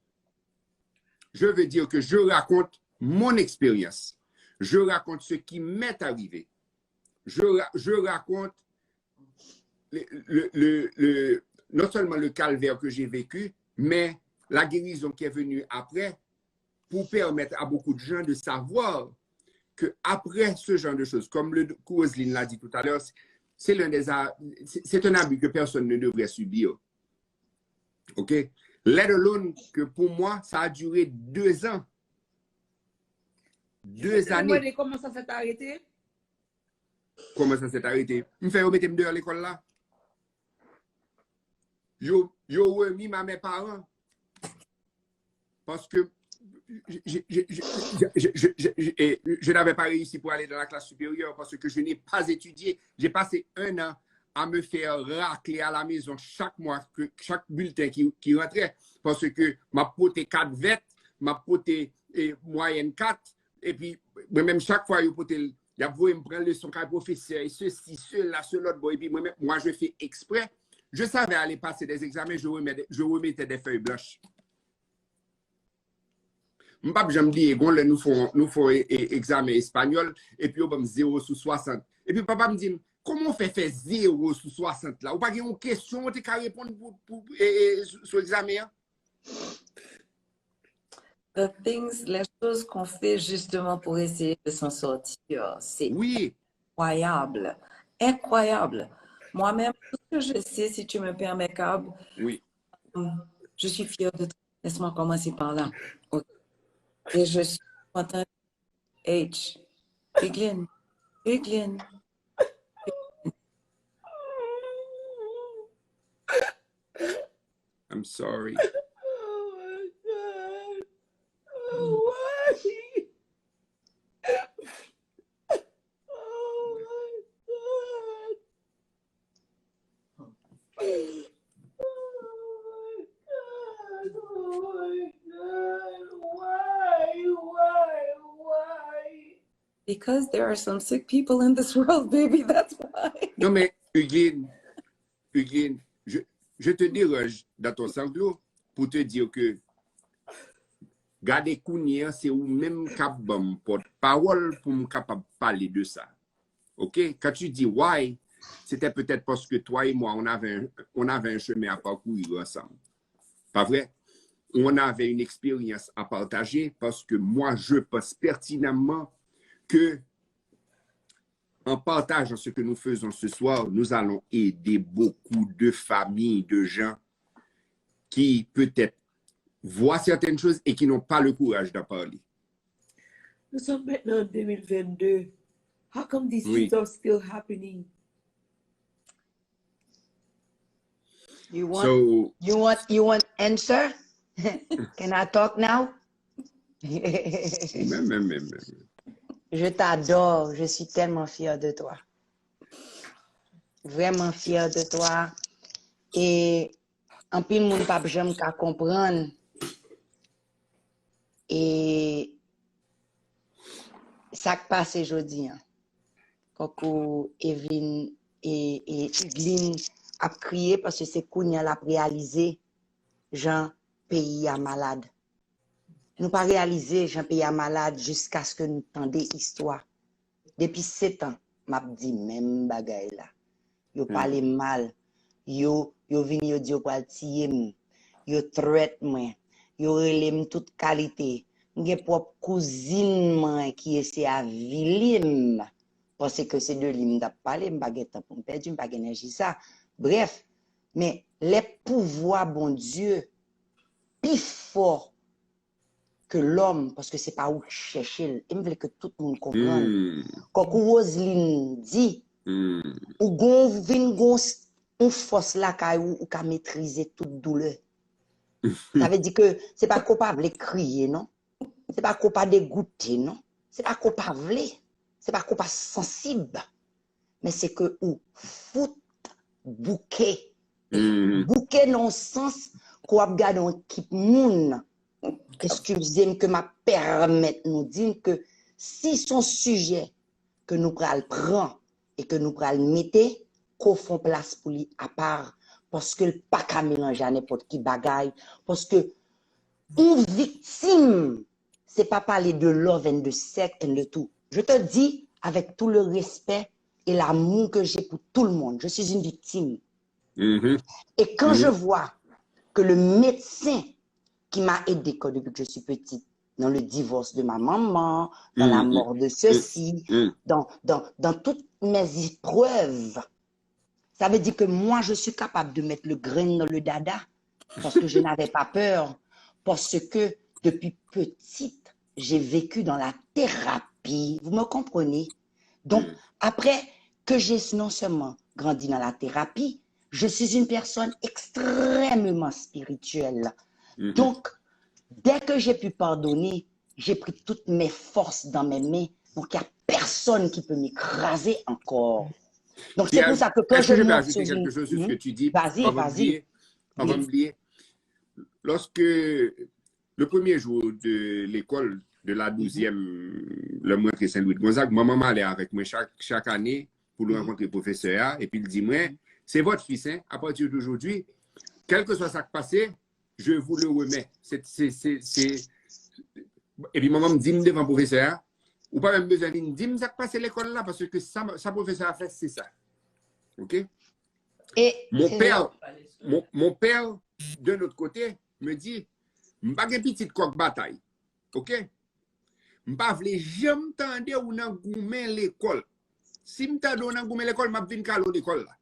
Je veux dire que je raconte mon expérience. Je raconte ce qui m'est arrivé. Je, je raconte le, le, le, le, non seulement le calvaire que j'ai vécu, mais la guérison qui est venue après pour permettre à beaucoup de gens de savoir que après ce genre de choses, comme le Roseline l'a dit tout à l'heure, c'est l'un des, c'est un abus que personne ne devrait subir. OK? Let alone que pour moi, ça a duré deux ans. Deux années. Kòman sa fèt arete? Kòman sa fèt arete? M fè yo mete m deyò lekòl la. Yo, yo remis à mes parents. Parce que je, je, je, je, je, je, je, je, je, je n'avais pas réussi pour aller dans la classe supérieure parce que je n'ai pas étudié. J'ai passé un an à me faire racler à la maison chaque mois, que, chaque bulletin qui, qui rentrait. Parce que m ap pote kat vèt, m ap pote eh, mwayèn kat, epi mwen menm chak fwa yo pote l, y ap voye m pran leson kay pwofesè, e sesi, sela, se lòt bò, epi mwen menm, moi je fais exprès, je savais aller passer des examens, je remettais, je remettais des feuilles blanches. M p ap janm bliye, gon lè nou fè, nou fè e, e, egzamen espanyòl, epi yo ban m zewo sou swasant. Epi papa m di m, kòman w fè fè zewo sou swasant la? Ou pa gen yon kesyon ou te ka reponn pou, pou, e, e, sou, sou egzamen an? The things, les choses qu'on fait justement pour essayer de s'en sortir, c'est Oui, incroyable. Incroyable. Moi-même, tout ce que je sais, si tu me permets, Cab, oui. Je suis fière de toi. Laisse-moi commencer par là. Ok. Et je suis contente. H. Hugueline. Hugueline. I'm sorry. Oh my God. Oh, why? Oh my God. Oh my God. Oh my God. Why? Why? Why? Because there are some sick people in this world, baby. That's why. Non, men, Hugueline, Hugueline, je, je te dérange dans ton sanglo pour te dire que gade kounye an, se ou menm k ap ban m pòt pawòl pou m kapab pale de sa. OK? Quand tu dis why, c'était peut-être parce que toi et moi, on avait, un- on avait un chemin à parcourir ensemble. Pas vrai? On avait une expérience à partager parce que moi, je pense pertinemment que en partageant ce que nous faisons ce soir, nous allons aider beaucoup de familles, de gens qui peut-être voient certaines choses et qui n'ont pas le courage d'en parler. Nous sommes maintenant en deux mille vingt-deux. How come these things are still happening? You want, so, you want, you want answer? Can I talk now? Men, men, men, men. Je t'adore, je suis tellement fière de toi. Vraiment fière de toi. E anpil moun p ap janm ka konprann. E sa k pase jodi an. Kankou Evelyne e, e Hugueline ap kriye paske se kounye a l ap reyalize jan peyi a malad. Nou pa reyalize jan peyi a malad jiskaske nou tande istwa. Depi setan, m ap di menm bagay la. Yo pale m mal. Yo, yo vini, yo di yo pral tiye m. Yo threat mwen. Yo rele m tout kalite. M gen pwòp kouzin mwen ki eseye avili m. Paske se de li m t ap pale, m pa gen tan pou m pèdi, m pa gen enèji sa. Brèf, men lè pouvwa Bondye pi fò ke lòm, paske se pa ou k chèche l. E m vle ke tout moun konprann. Kòk ou Roseline di, ou gon vin gon yon fòs lakay ou, ou ka metrize tout doulè. Sa vle di ke se pa ke w pa vle kriye, non. Se pa ke w pa degoute, non. Se pa ke w pa vle. Se pa ke w pa sansib. Men se ke ou fout bouke. Bouke nan yon sans ke w ap gade yon ekip moun. Eskize m ke m ap pèmèt nou di ke si se yon sijè ke nou pral pran e ke nou pral mete, ke w fè yon plas pou li apa, paske l pa ka melanje a nenpòt ki bagay, paske yon viktim, se pa pale de love and de sex and de tout. Je te dis avec tout le respect et l'amour que j'ai pour tout le monde, je suis une victime. Et quand je vois que le médecin qui m'a aidé quand depuis que je suis petite, dans le divorce de ma maman, dans la mort de ceci, dans, dans, dans toutes mes épreuves, ça veut dire que moi, je suis capable de mettre le grain dans le dada parce que je n'avais pas peur, parce que depuis petite, j'ai vécu dans la thérapie. Vous me comprenez? Donc, après que j'ai non seulement grandi dans la thérapie, je suis une personne extrêmement spirituelle. Donc, dès que j'ai pu pardonner, j'ai pris toutes mes forces dans mes mains. Donc, il n'y a personne qui peut m'écraser encore. Donc, c'est pour ça que quand je monte sur une... Vas-y, vas-y. Lorsque le premier jour de l'école de la douzième, lè mwen antre Sen Lwi Gonzag, manman m ale avèk mwen chak, chak ane pou l rankontre pwofesè a, epi l di mwen, c'est votre fils, hein, à partir d'aujourd'hui, quel que soit sa k pase, je vous le remets. Se, se, se, se... Epi manman m di m devan pwofesè a, ou pa menm bezwen vin di m sa k pase lekòl la, paske sa, sa pwofesè a fè, se sa. Ok? Et mon père, mon, mon père, d'un autre côté, me dit, m pa gen pitit kòk batay. Ok? M pa vle janm tande ou nan goumen lekòl. Si m tande ou nan goumen lekòl, m ap vin kale w lekòl la.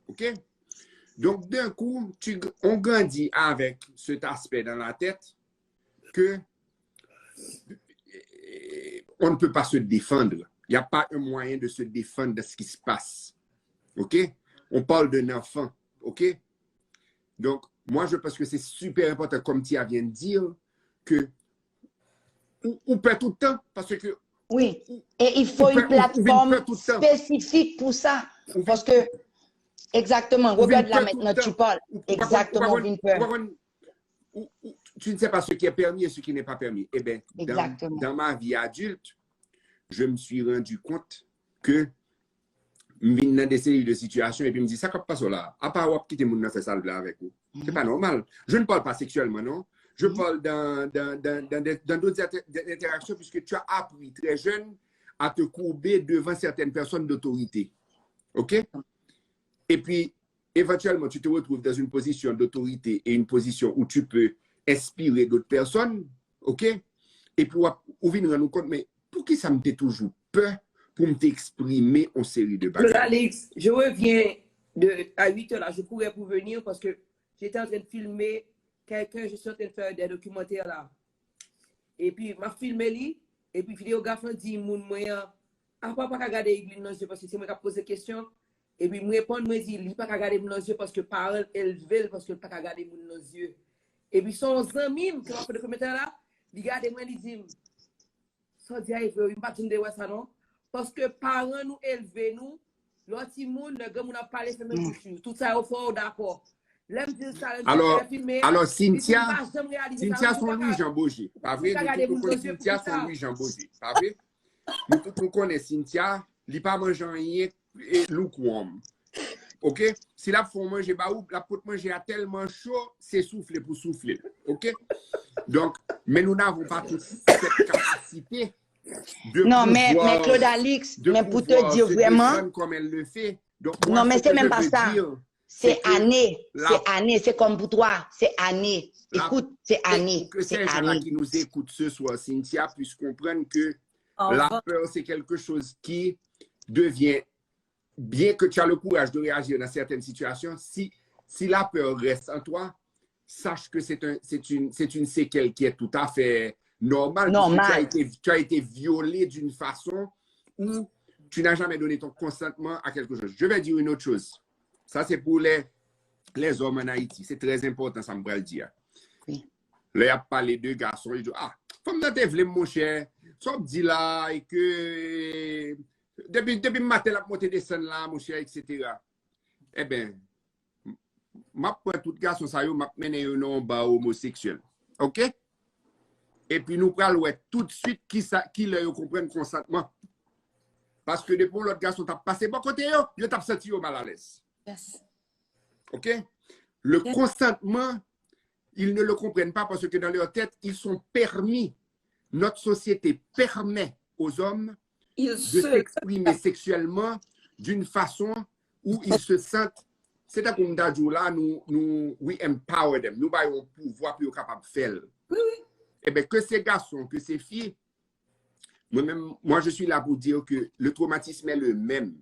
Ok? Donc, d'un coup, tu, on grandit avec cet aspect dans la tête que on ne peut pas se défendre. Il n'y a pas un moyen de se défendre de ce qui se passe. Ok? On parle d'un enfant. Ok? Donc, moi, je pense que c'est super important, comme Tia vient de dire, que ou, ou pè tout tan, paske Oui. Et il faut une plateforme spécifique pour ça. Parce que, exactement, regarde là maintenant, tu parles. Exactement, ou vin pè. Tu ne sais pas ce qui est permis et ce qui n'est pas permis. Eh bien, dans, dans ma vie adulte, je me suis rendu compte que m vin nan de seri de sitiyasyon epi m di, sa k ap pase w la? Apa w ap kite moun nan fè sa l vle avèk ou? C'est pas normal. Je ne parle pas sexuellement, non. Je parle dans, dans, dans, dans, dans d'autres inter- interactions puisque tu as appris très jeune à te courber devant certaines personnes d'autorité. Ok? Et puis, éventuellement, tu te retrouves dans une position d'autorité et une position où tu peux inspirer d'autres personnes. Ok? Epi w ap, ou vin rann ou kont, men poukisa m te toujou pè pou m te eksprime yon seri de bagay? Alix, je reviens de, à huit heures là, je courais pour venir parce que j'étais en train de filmer quelqu'un, je suis en train de faire des documentaires là. Epi, m ap filme li, epi videograf lan di moun mwen an, apa w pa ka gade Eglin nan zye paske se mwen k ap poze kesyon. Epi m reponn, mwen di, li pa ka gade m nan zye paske paran l elve l paske l pa ka gade moun nan zye. Epi se yon zanmi m ke m ap fè dokimantè la, li gade mwen, li di m, sa w di a e vre wi, m pa t janm te wè sa non. Paske paran nou elve nou, lè w timoun, lè granmoun ap pale, fèmen bouch ou. Tout sa yo fè w dakò. Lè m di l sa, lè m di l fè filme a, li di m pa janm reyalize sa, li di m pa ka. Alò, Cynthia, Cynthia se yon Lwijan Boje, pa vre? Nou tout nou konnen Cynthia se yon Lwijan Boje, pa vre? Nou tout nou konnen Cynthia, li pa manje anyen e, lukewarm. Ok? Si l ap fè yon manje ba ou, l ap pot manje a tèlman cho, se soufle pou soufle l. Ok? Donk, mais nous n'avons pas tous cette capacité de pouvoir, de pouvoir se défendre comme elle le fait. Non, men, men Claude Alix, men pou te di vrèman, Donk, non, men se menm pa sa. Se ane, se ane, se kòm pou twa, se ane. Écoute, se ane, se ane. Pou ke sè Jana ki nous écoute ce soir, Cynthia, puisse comprendre que la peur, c'est quelque chose qui devient, bien que tu as le courage de réagir dans certaines situations, si, Si la peur reste en toi, sache que c'est un, c'est une, c'est une séquelle qui est tout à fait normale, puisque tu as été, tu as été violé d'une façon où tu n'as jamais donné ton consentement à quelque chose. Je vais dire une autre chose. Ça, c'est pour les, les hommes en Haïti. C'est très important, ça me va le dire. Lè y ap pale de gason, yo di, ah, fanm nan te vle m, monchè. Sa w ap di la, e ke depi, depi maten l ap monte desann la, monchè, et cetera. Ebyen, m ap pran tout gason sa yo, m ap mennen yo nan yon ba omoseksyèl. Oke? Epi nou pral wè toutswit ki sa, ki lè yo konprann konsantman. Paske depi yon lòt gason t ap pase bò kote yo, yo t ap santi yo malalèz. Oke? Le consentement, ils ne le comprennent pas parce que dans leur tête, ils sont permis. Notre société permet aux hommes de s'exprimer sexuellement d'une façon où ils se sentent, se tankou m ta di w la, nou, nou, we empower them. Nou ba yo yon pouvwa pou yo kapab fè l. Ebyen, ke se gason, ke se fi, mwen menm, moi, je suis là pour dire que le traumatisme est le même.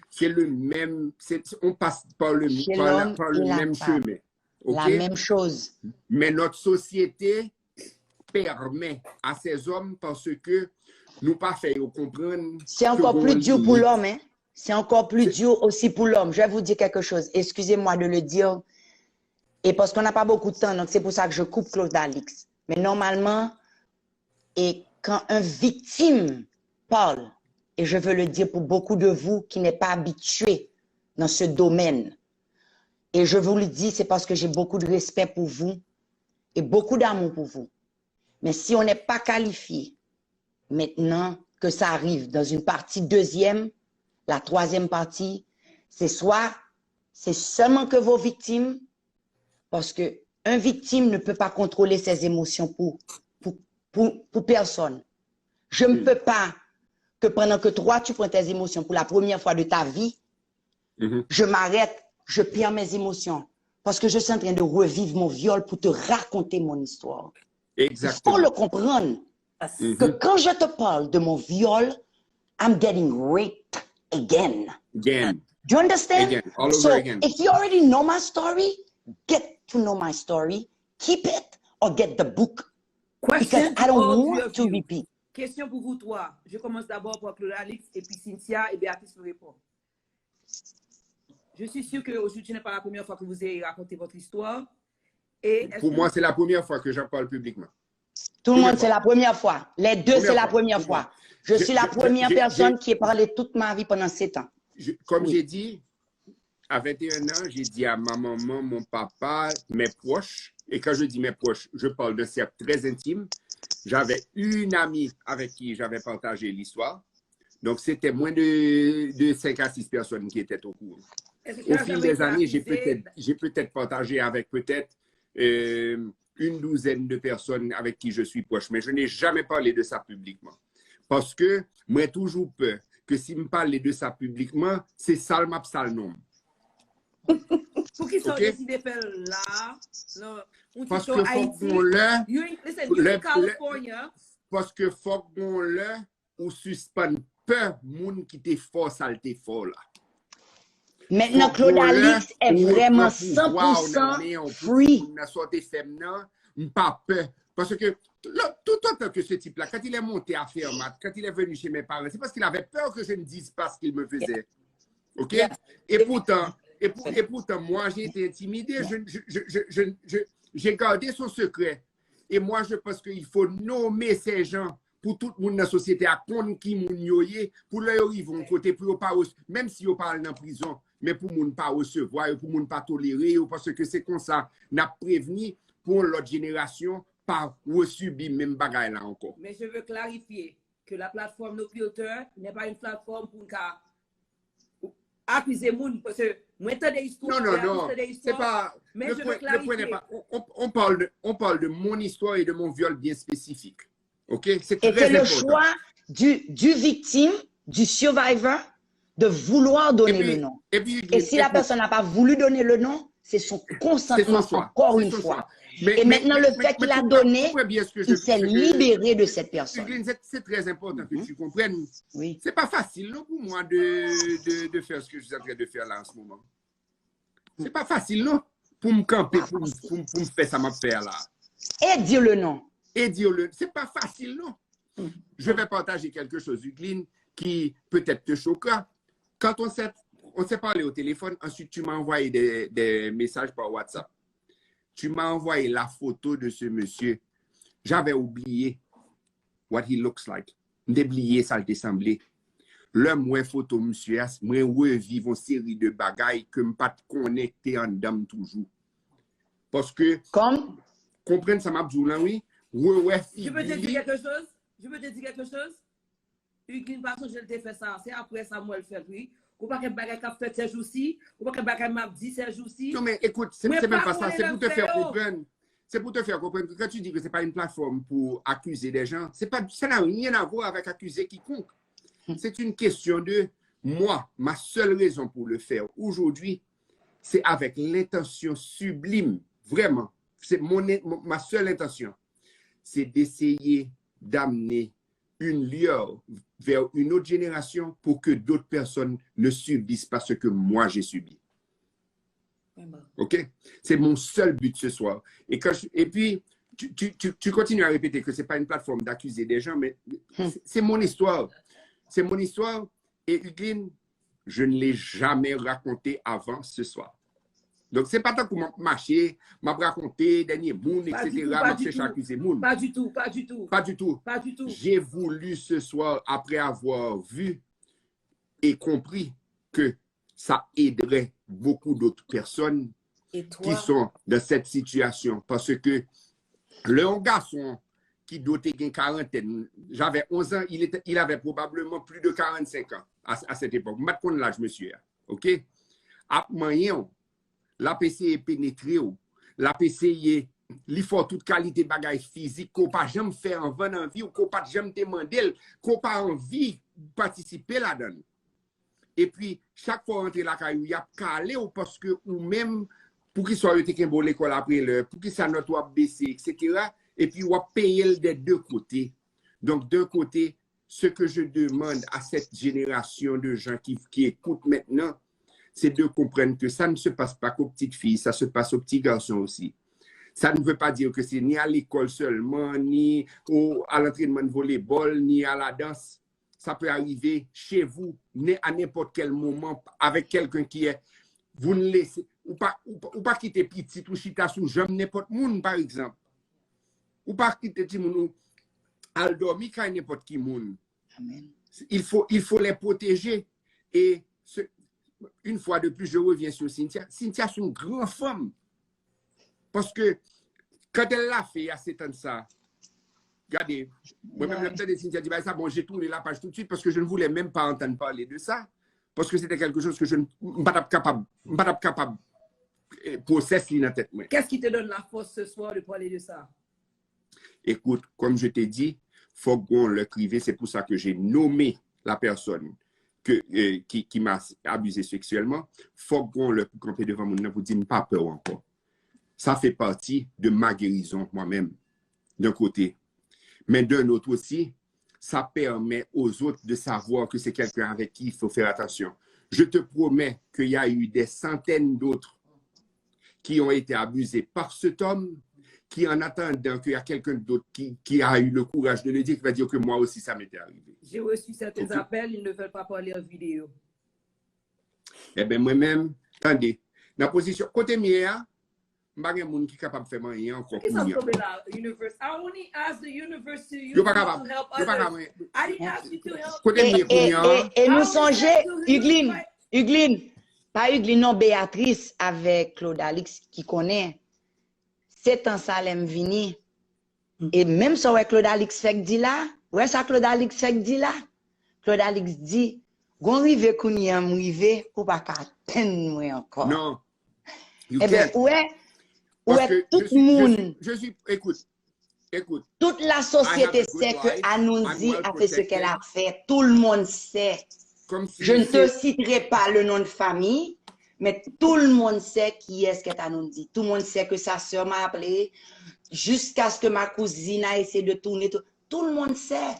C'est le même, c'est, on passe par le, par la, par le même chemin. OK? La même chose. Mais notre société permet à ces hommes, paske nou pa fè yo konprann. C'est encore plus dur pour l'homme, hein? C'est encore plus dur aussi pour l'homme. Je vais vous dire quelque chose. Excusez-moi de le dire. Et parce qu'on n'a pas beaucoup de temps, donc c'est pour ça que je coupe Claude Alix. Mais normalement, et quand une victime parle, et je veux le dire pour beaucoup de vous qui n'êtes pas habitués dans ce domaine, et je vous le dis, c'est parce que j'ai beaucoup de respect pour vous et beaucoup d'amour pour vous. Mais si on n'est pas qualifié, maintenant que ça arrive dans une partie deuxième, la troisième partie, c'est soit, c'est seulement que vos victimes, parce que un victime ne peut pas contrôler ses émotions pour, pour, pour, pour personne. Je ne peux pas que pendant que toi, tu prends tes émotions pour la première fois de ta vie, je m'arrête, je perds mes émotions. Parce que je suis en train de revivre mon viol pour te raconter mon histoire. Il faut le comprendre que quand je te parle de mon viol, I'm getting raped again. Again. Do you understand? Again. All over again. So, if you already know my story, get to know my story, keep it, or get the book. Because I don't want to repeat. Question pour vous trois. Je commence d'abord par Claude Alix, et puis Cynthia et Béatrice me répond. Je suis sûr que aujourd'hui n'est pas la première fois que vous avez raconté votre histoire. Et pour moi, c'est la première fois que j'en parle publiquement. Tout le monde, c'est la première fois. Les deux, c'est la première fois. Je suis la première personne qui ait parlé toute ma vie pendant sept ans. Comme j'ai dit, à vingt et un ans, j'ai dit à ma maman, mon papa, mes proches, et quand je dis mes proches, je parle d'un cercle très intime. J'avais une amie avec qui j'avais partagé l'histoire. Donc, c'était moins de, de cinq à six personnes qui étaient au courant. Au fil des années, j'ai peut-être, j'ai peut-être partagé avec peut-être euh, une douzaine de personnes avec qui je suis proche, mais je n'ai jamais parlé de ça publiquement. Paske mwen toujou pè ke si m pale de sa piblikman, se sal m ap sal non m. Poukisa w deside fè l la? Paske fòk gon lè, listen, you in California. Paske fòk gon lè ou sispann pè moun ki te fè w sa l te fè w la. Maintenant, Claude Alix est vraiment cent pour cent free. Nan sa w te fè m nan, m pa pè. Paske tout autant que ce type-là, quand il est monté à Fermat, quand il est venu chez mes parents, c'est parce qu'il avait peur que je ne dise pas ce qu'il me faisait. OK? Et pourtant, et, pour, et pourtant, moi, j'ai été intimidé. Je, je, je, je, je, je, j'ai gardé son secret. Et moi, je pense qu'il faut nommer ces gens pou tout moun nan sosyete a konn ki moun yo ye, pou lè yo rive yon kote, pou yo pa, menm si yo pa al nan prizon, men pou moun pa resevwa yo, pou moun pa tolere yo, paske se konsa n ap prevni pou yon lòt jenerasyon pa resibi menm bagay la ankò. Mais je veux clarifier que la plateforme No Filter n'est pas une plateforme pou n ka akize moun, paske mwen tande istwa, non, non, non, c'est pas, mais je veux clarifier. On, on, on parle de, on parle de mon histoire et de mon viol bien spécifique. OK? C'est très important. Et c'est le choix du, du victime, du survivor, de vouloir donner le nom. Et si la personne n'a pas voulu donner le nom, c'est son consentement, encore une fois. Et maintenant, le fait qu'il a donné, il s'est libéré de cette personne. C'est très important que tu comprennes. C'est pas facile, non, pour moi de, de, de faire ce que je suis en train de faire là en ce moment. Se pa fasil non pou m kanpe, pou m, pou m, pou m fè sa m ap fè a la. Et dire le non. Et dire le, c'est pas facile non. Je vais partager quelque chose, Hugueline, qui peut-être te choquera. Quand on s'est, on s'est parlé au téléphone, ensuite tu m'as envoyé des, des messages par WhatsApp. Tu m'as envoyé la photo de ce monsieur. J'avais oublié what he looks like. M te bliye sa l te sanble. Lè m wè foto misye a, mwen reviv yon seri de bagay ke m pa t konnen ki te anndan m toujou. Paske, Comme konprann sa m ap di w lan, wi, rewè Je peux te figi dire li. Quelque chose? Je peux te dire quelque chose? Hugueline pa sonje l te fè sa. Se apre sa m wè l fè l, wi. Ou pa gen bagay k ap fèt sèjousi. Ou pa gen bagay m ap di sèjousi. Non, mais écoute, c'est Mwen c'est même pa pas ça. konnen C'est lè pour te m fè faire yo. Comprendre. C'est pour te faire comprendre que quand tu dis que c'est pas une plateforme pour accuser des gens, c'est pas, ça n'a rien à voir avec accuser quiconque. C'est une question de moi, ma seule raison pour le faire aujourd'hui, c'est avec l'intention sublime, vraiment, c'est mon, mon- ma seule intention, c'est d'essayer d'amener une lueur vers une autre génération pour que d'autres personnes ne subissent pas ce que moi j'ai subi. Vraiment. OK? C'est mon seul but ce soir. Et, quand je- et puis, tu, tu, tu, tu continues à répéter que c'est pas une plateforme d'accuser des gens, mais c'est c'est mon histoire. C'est mon histoire. Et Hugueline, je ne l'ai jamais raconté avant ce soir. Donc, c'est pas tant que je marche, je raconte, dernier monde, Pas du et cetera, tout, pas je du cherche à tout. Accuser monde. Pas du tout, pas du tout. Pas du tout. Pas du tout. J'ai voulu ce soir, après avoir vu et compris que ça aiderait beaucoup d'autres personnes Et qui toi? Sont dans cette situation. Parce que lè yon gason ki dwe te gen karantèn, j'avais onze ans, il, était, il avait probablement plus de quarante-cinq ans à, à cette époque. M pa t konn laj mesye a, OK? Ap manyen w, l ap eseye penetre w, l ap eseye li fè w tout kalite bagay fizik ke w pa janm fè anvan nan vi w, ke w pa t janm te mande l, ke w pa anvi patisipe ladan l. Epi, chak fwa w rantre lakay ou, y ap kale w paske ou menm, poukisa yo te kenbe w lekòl apre lè, poukisa nòt ou ap bese, et cetera. Epi, w ap peye l des deux côtés. Donc, d'un côté, ce que je demande à cette génération de gens qui, qui écoutent maintenant, c'est de comprendre que ça ne se passe pas qu'aux petites filles, ça se passe aux petits garçons aussi. Ça ne veut pas dire que c'est ni à l'école seulement, ni au, à l'entraînement de volleyball, ni à la danse. Ça peut arriver chez vous, à n'importe quel moment, avec quelqu'un qui est, vous ne laissez, ou pas, ou, ou pas quitter petit ou chita sous jambe n'importe moun, par exemple. Ou pas quitter ti moun ou al dormi kay n'importe qui moun. Amen. Il faut, il faut les protéger. Et ce, une fois de plus, je reviens sur Cynthia. Cynthia, c'est une grande femme. Parce que quand elle l'a fait, il y a sept ans de ça, gade, mwen menm lè m tande Cynthia di bagay sa, bon, j'ai tourné la page tout de suite parce que je ne voulais même pas entendre parler de ça. Parce que c'était quelque chose que je ne m pa t ap kapab, m pa t ap kapab eh, process li nan tèt mwen. Qu'est-ce qui te donne la force ce soir de parler de ça? Écoute, comme je t'ai dit, fòk gon lè k rive, c'est pour ça que j'ai nommé la personne que, euh, qui, qui m'a abusé sexuellement. Fòk gon lè pou kanpe devan moun nan pou di m pa pè w ankò. Ça fait partie de ma guérison moi-même, d'un côté. Mais d'un autre aussi, ça permet aux autres de savoir que c'est quelqu'un avec qui il faut faire attention. Je te promets qu'il y a eu des centaines d'autres qui ont été abusés par cet homme, qui en attendant qu'il y a quelqu'un d'autre qui, qui a eu le courage de le dire, qui va dire que moi aussi ça m'était arrivé. J'ai reçu certains Ok. Appels, ils ne veulent pas parler en vidéo. Ebyen, mwen menm, tande, nan pozisyon kote m ye a, m pa gen moun ki kapab fè m anyen ankò Ki sa kounye a. Tonbe la, universe? I only ask the universe to you Yo pa kapab, to help yo pa others. kapab. I didn't ask you to help Kote m E, ye e, kounye a, e, e nou I only sonje, ask you to help Hugueline, my- Hugueline, pa Hugueline non, Beatrice avèk Claude Alix ki konnen. Se tan sa lè m vini. E menm sa w wè Claude Alix fèk di la, wè sa Claude Alix fèk di la? Claude Alix di, gon rive kounye a m rive, ou pa ka atenn mwen ankò. Non. You Ebyen, can't. ou wè, ou Parce wè que tout je suis, je moun, suis, je suis, écoute, écoute. toute la société I have a good sait que wife. Anoundi I'm well a fait ce qu'elle a protected. Fait. Tout le monde sait. Comme si Je ne te c'est- citerai pas le nom de famille, mais tout le monde sait qui est-ce qu'est Anoundi. Tout le monde sait que sa sœur m'a appelé, jusqu'à ce que ma cousine a essayé de tourner. Tout, tout le monde sait.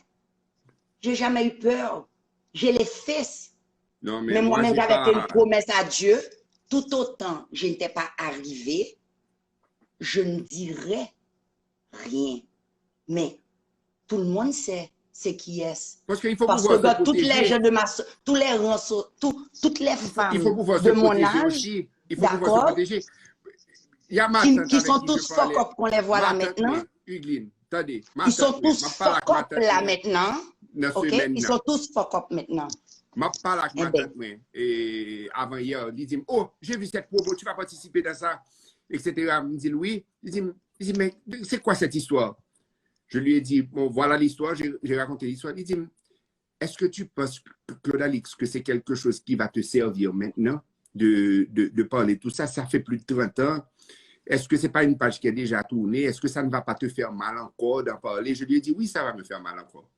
J'ai jamais eu peur. Je l'ai fait. Non, mais Mais moi, moi-même, j'ai j'avais pas- fait une promesse à Dieu. Tout autant je n'étais pas arrivé, je ne dirais rien. Mais tout le monde sait c'est qui est. Parce qu'il faut Parce pouvoir que se dans toutes les protéger. Jeunes de ma, tous les rangs, tout, toutes les Il faut femmes pouvoir de se mon protéger âge, aussi. Il faut pouvoir se d'accord, protéger. Il y a ma qui, tante qui avec sont qui je tous fuck parlais. Up qu'on les voit là Ma tante maintenant. Mwen, Hugueline, tande. Ma Ils sont tante Mwen, tous m ap pale fuck ak ma Up tante là Mwen maintenant. Nan OK? semèn Ils nan. Sont tous fuck Up maintenant. M ap pale ak Eh ma ben. Tante Mwen e, avan yè. Li di m, "Oh, j'ai vu cette promo, tu vas participer dans ça, et cetera" M di l, "Oui." Li di m, li di, "Mais c'est quoi cette histoire?" Je lui ai dit, "Bon, voilà l'histoire, j'ai raconté l'histoire." Li di m, "Est-ce que tu penses, Claude Alix, que c'est quelque chose qui va te servir maintenant de, de, de parler tout ça? Ça fait plus de trente ans. Est-ce que c'est pas une page qui est déjà tournée? Est-ce que ça ne va pas te faire mal encore d'en parler?" Je lui ai dit, "Oui, ça va me faire mal encore.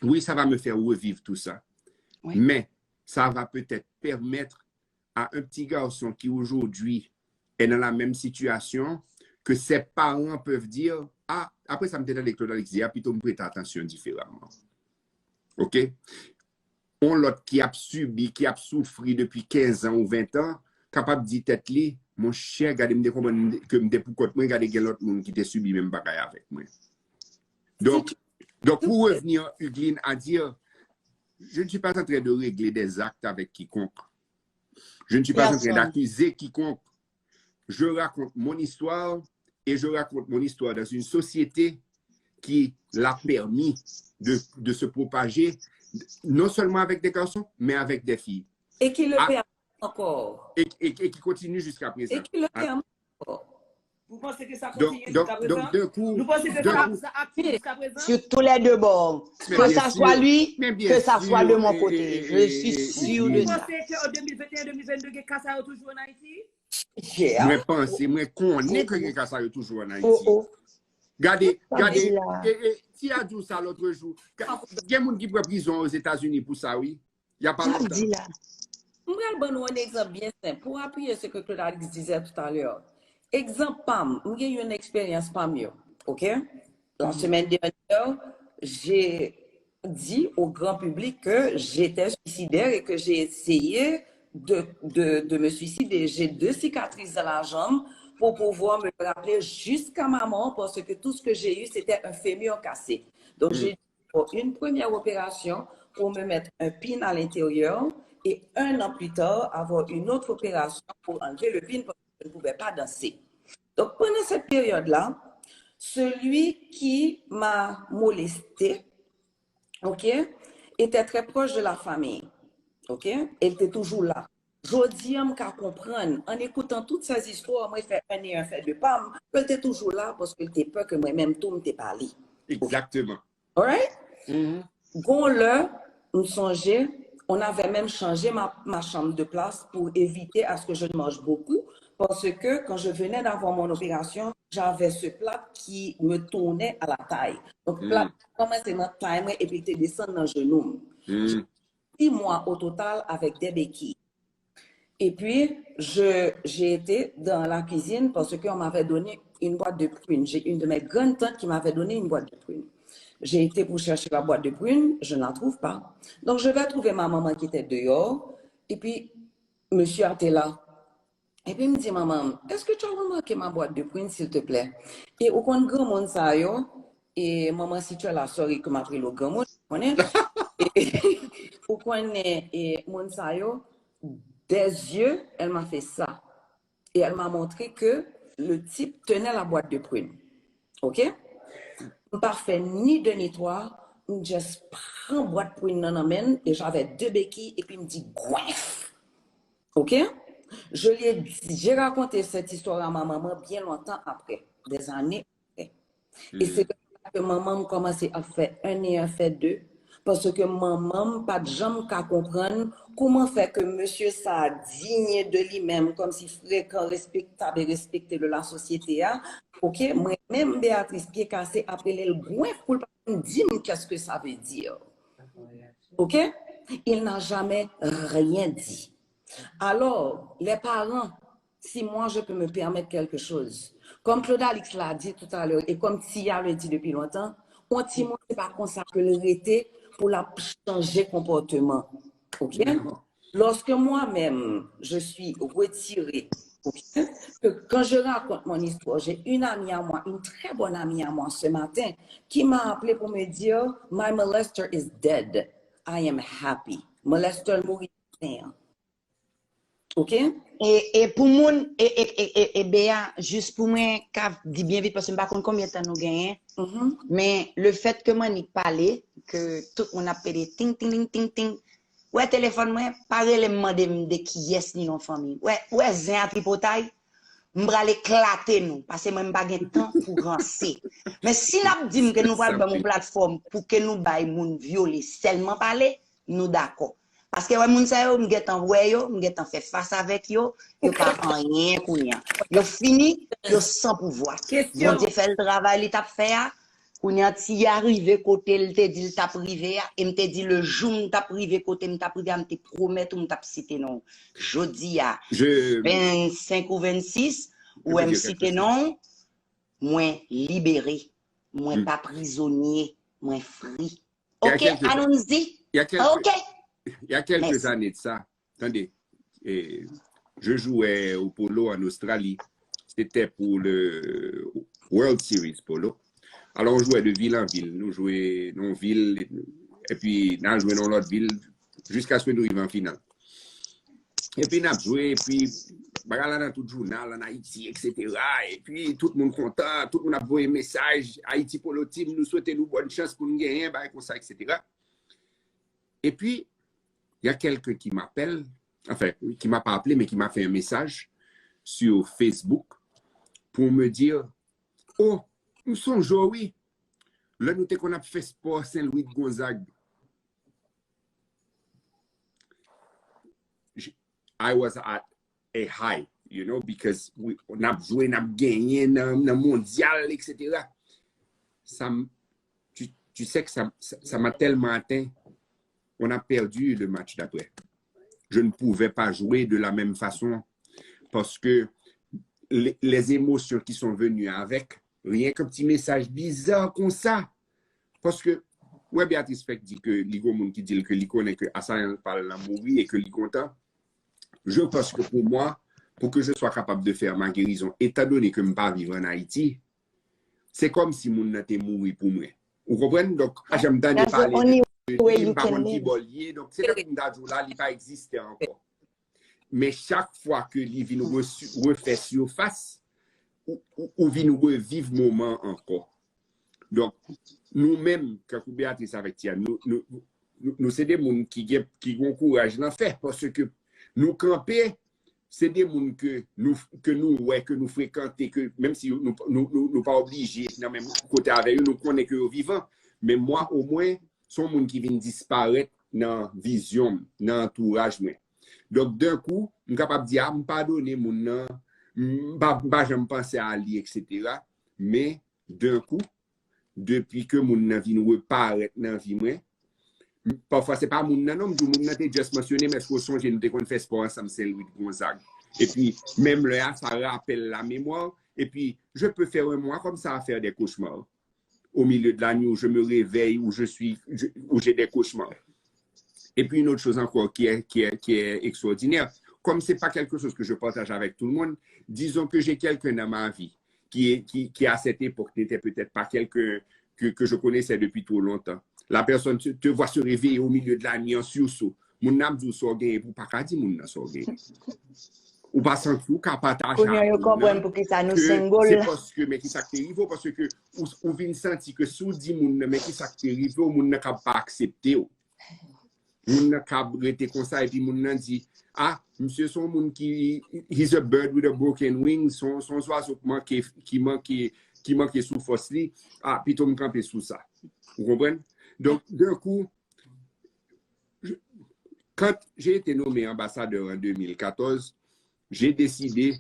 Oui, ça va me faire revivre tout ça. Oui. Mais ça va peut-être permettre à un petit garçon qui aujourd'hui est dans la même situation, que ses parents peuvent dire, ah, après ça, m te tande Claude Alix di a, pito m prete atansyon diferaman." OK? On lòt ki ap sibi, ki ap soufri depi kenz an ou ven an, kapab di tèt li, "Monchè, gade, m te konprann ke m te pou kont mwen, gade, gen lòt moun ki te sibi menm bagay avèk mwen." Donc, donc pour revenir, Hugueline, à dire, je ne suis pas en train de régler des actes avec quiconque. Je ne suis pas en train d'accuser quiconque. Je raconte mon histoire et je raconte mon histoire dans une société qui l'a permis de, de se propager, non seulement avec des garçons, mais avec des filles. Et qui le permet encore. Et, et, et qui continue jusqu'à présent. Et qui le permet encore. Vous pensez que ça continue jusqu'à présent? Donc, d'un coup, Vous pensez que ça, ça active jusqu'à présent? Sur tous les deux bords. Que ça soit lui, que ça soit de mon côté. Je suis sûr de ça. Vous pensez qu'en deux mille vingt et un, deux mille vingt-deux, il y a Kasayo toujours en Haïti? Mwen panse, mwen konnen ke gen Kasayo toujou an Ayiti. Gade, gade, e, e, Tia di w sa lòt jou. Gen moun ki pran prizon Ozetazini pou sa, wi. Y a pa lontan. M pral ban nou yon egzanp byen senp pou apiye ce que Claude Alix disait tout à l'heure. Egzanp pa m, m gen yon eksperyans pa m yo, OK? La semaine dernière, j'ai dit au grand public que j'étais suicidaire et que j'ai essayé de, de, de me suicider. J'ai deux cicatrices dans la jambe pour pouvoir me rappeler jusqu'à ma mort parce que tout ce que j'ai eu, c'était un fémur cassé. Donc, j'ai dû faire une première opération pour me mettre un pin à l'intérieur et un an plus tard, avoir une autre opération pour enlever le pin parce que je ne pouvais pas danser. Donc, pendant cette période-là, celui qui m'a molesté, OK, était très proche de la famille. OK? E l te toujou la. Jodi a, m ka konprann, an ekoutan tout sèzistwa, mwen fè un et un fè deux pa m, ke l te toujou la, paske l te pè ke mwen menm tou, m te pa li. Exactement. Alright? Gon lè, m sonje, on avait même changé ma, ma chambre de place pour éviter à ce que je ne mange beaucoup, parce que quand je venais d'avoir mon opération, j'avais ce plâtre qui me tournait à la taille. Donc, plâtre, kòmanse nan tay mwen, epi te desann nan jenou m. J'ai six mois au total avec des béquilles. Et puis, je, j'ai été dans la cuisine parce qu'on m'avait donné une boîte de prunes. J'ai une de mes grandes tantes qui m'avait donné une boîte de prunes. J'ai été pour chercher la boîte de prunes, je ne la trouve pas. Donc, je vais trouver ma maman qui était dehors. Et puis, monsieur était là. Epi m di manman m, est-ce que tu as remarqué ma boîte de prunes, s'il te plaît? E ou konn granmoun sa yo, e manman, si tu es là, sorry ke m ap rele w granmoun, ou konnen. E, ou konnen, e moun sa yo, des yeux, elle m'a fait ça. Et elle m'a montré que le type tenait la boîte de prunes. OK? M pa fè ni de ni twa, m just pran bwat prin nan nan men l, e j'avais deux béquilles, epi m di, gwenf! OK? Je lui ai dit, j'ai raconté cette histoire à ma maman bien longtemps après, des années après. E se konsa ke manman m kòmanse ap fè un et un fè deux, paske manman m pa t janm ka konprann kouman fè ke mesye sa a digne de li menm, kòmsi frekan, respektab e respekte de la sosyete a, OK, mwen menm Béatrice pye kase ap rele l gwenf pou l pa konn di m qu'est-ce que ça veut dire. OK? Il n'a jamais rien dit. Alors, les parents, si moi je peux me permettre quelque chose, comme Claude Alix l'a dit tout à l'heure et comme Tia le dit depuis longtemps, yon timoun se pa konsa ke l rete pou l ap chanje konpòteman. OK? Lorsque moi-même, je suis retirée, ok, que quand je raconte mon histoire, j'ai une amie à moi, une très bonne amie à moi ce matin, qui m'a appelé pour me dire, My molester is dead. I am happy. Molester mouri maten an. Ok? E, e pou moun, e, e, e, e, e Bea, jis pou mwen ka di byen vit, paske m pa konn konbyen tan nou genyen, Mhm. men le fait que m annik pale, ke tout moun ap pede ting, ting, ting, ting, ting, wè telefòn mwen, pa rele m mande m de kiyès ni non fanmi. Wè, wè zen a tripotay, m pral eklate nou, paske mwen m pa gen tan pou ranse. Men si n ap di m ke nou pral ban m yon platfòm pou ke nou bay moun vyole sèlman pale, nou dakò. Paske wè moun sa yo, m gentan wè yo, m gentan fè fas avèk yo, yo pa anyen kounye a. Yo fini, yo san pouvwa. Kesyon. Bondye fè l travay li t ap fè a, kounye a ti a rive kote l te di l t ap rive a, e m te di le jou m t ap rive kote m t ap rive a, m te pwomèt ou m t ap site non w. Jodi a, Je, vennsenk ou vennsis, ou Je wè peux m dire site quelque non w, mwen libere, mwen Mm. pa prizonye, mwen fri. Il y a Ok, quelques, allons-y. il y a quelques, Ok. il y a quelques Merci. Années de ça, attendez, et je jouais au polo en Australie. C'était pour le World Series Polo. Alors on jouait de ville en ville. Nous jouions dans une ville et puis nous jouions dans l'autre ville jusqu'à ce que nous arrivions en finale. Epi n ap jwe, epi bagay la nan tout jounal an Ayiti, et cetera. Epi tout moun kontan, tout moun ap voye mesaj, Haiti Polo Team, nou swete nou bòn chans pou n genyen, bagay konsa, et cetera. Et puis, il y a quelqu'un qui m'appelle, enfin, qui m'a pas appelé, mais qui m'a fait un message sur Facebook pour me dire, oh, m sonje w, wi, lè nou te konn ap fè spò Sen Lwi Gonzag. I was at a high, you know, because we, n ap jwe, n ap genyen nan, nan mondyal, et cetera. Ça, m- tu, tu sais que ça, ça, ça m'a tellement atteint. On a perdu le match d'après. Je ne pouvais pas jouer de la même façon parce que les, les émotions qui sont venues avec, rien qu'un petit message bizarre comme ça. Paske, wè, Beatrice fèk di ke li gon moun ki di l ke li konnen ke asayan pa l lan mouri e ke li kontan. Je pense que pour moi, pour que je sois capable de faire ma guérison, étant donné que m pa viv an Ayiti, se kòm si moun nan te mouri pou mwen. Ou konprann? Donk, pa janm tande pale de li, m pa konn ki bò l ye. Donk, se tankou m ta di w la, li pa egziste ankò. Men chak fwa ke li vin resu- refè sifas, ou, ou, ou vin reviv moman ankò. Donk, nou menm, kankou Beatrice avèk Tia, nou, nou, nou, nou se de moun ki gen, ki gen kouraj nan fè, paske nou kanpe, se de moun ke nou, ke nou wè, ke nou frekante, ke menm si nou, nou, nou, nou pa oblije nan menm kote avè yo, nou konnen ke yo vivan. Men mwen, omwen, se yon moun ki vin disparèt nan vizyon m, nan antouraj mwen. Donk, d'un coup, m kapab di, a, m padone moun nan, m pa, m pa janm panse a li, et cetera. Men, d'un coup, depi ke moun nan vin reparèt nan vi mwen, pafwa se pa moun nan non, m di w moun nan te just mansyone m, èske w sonje nou te konn fè spò ansanm Sen Lwi Gonzag? Epi, menm lè a, sa rapèl la memwa, epi, je peux faire un mois comme ça à faire des cauchemars. Au milieu de la nuit où je me réveille, où je suis, je- où j'ai des cauchemars. Et puis une autre chose encore qui est, qui est, qui est extraordinaire, comme c'est pas quelque chose que je partage avec tout le monde, disons que j'ai quelqu'un dans ma vie qui, est, qui, qui à cette époque n'était peut-être pas quelqu'un que, que je connaissais depuis trop longtemps. La personne te, te voit se réveiller au milieu de la nuit en sursaut. Moun nan ap di w sa w genyen pou w pa ka di moun nan sa w genyen. Ou pa santi w ka pataje Kounye a, yo konprann pou ki sa nou single. Se paske, men ki sa k te rive w, paske ou, ou vin santi ke si w di moun nan, men ki sa k te rive w, moun nan kab pa aksepte w. Moun nan kab rete konsa, epi moun nan di, a, misye se yon moun ki, he's a bird with a broken wing, se yon se yon zwazo ki manke, ki manke, ki manke sou fòs li, a, pito m kanpe sou sa. Ou konprann? Donk, d'un coup, je- quand j'ai été nommé ambassadeur en deux mille quatorze, j'ai décidé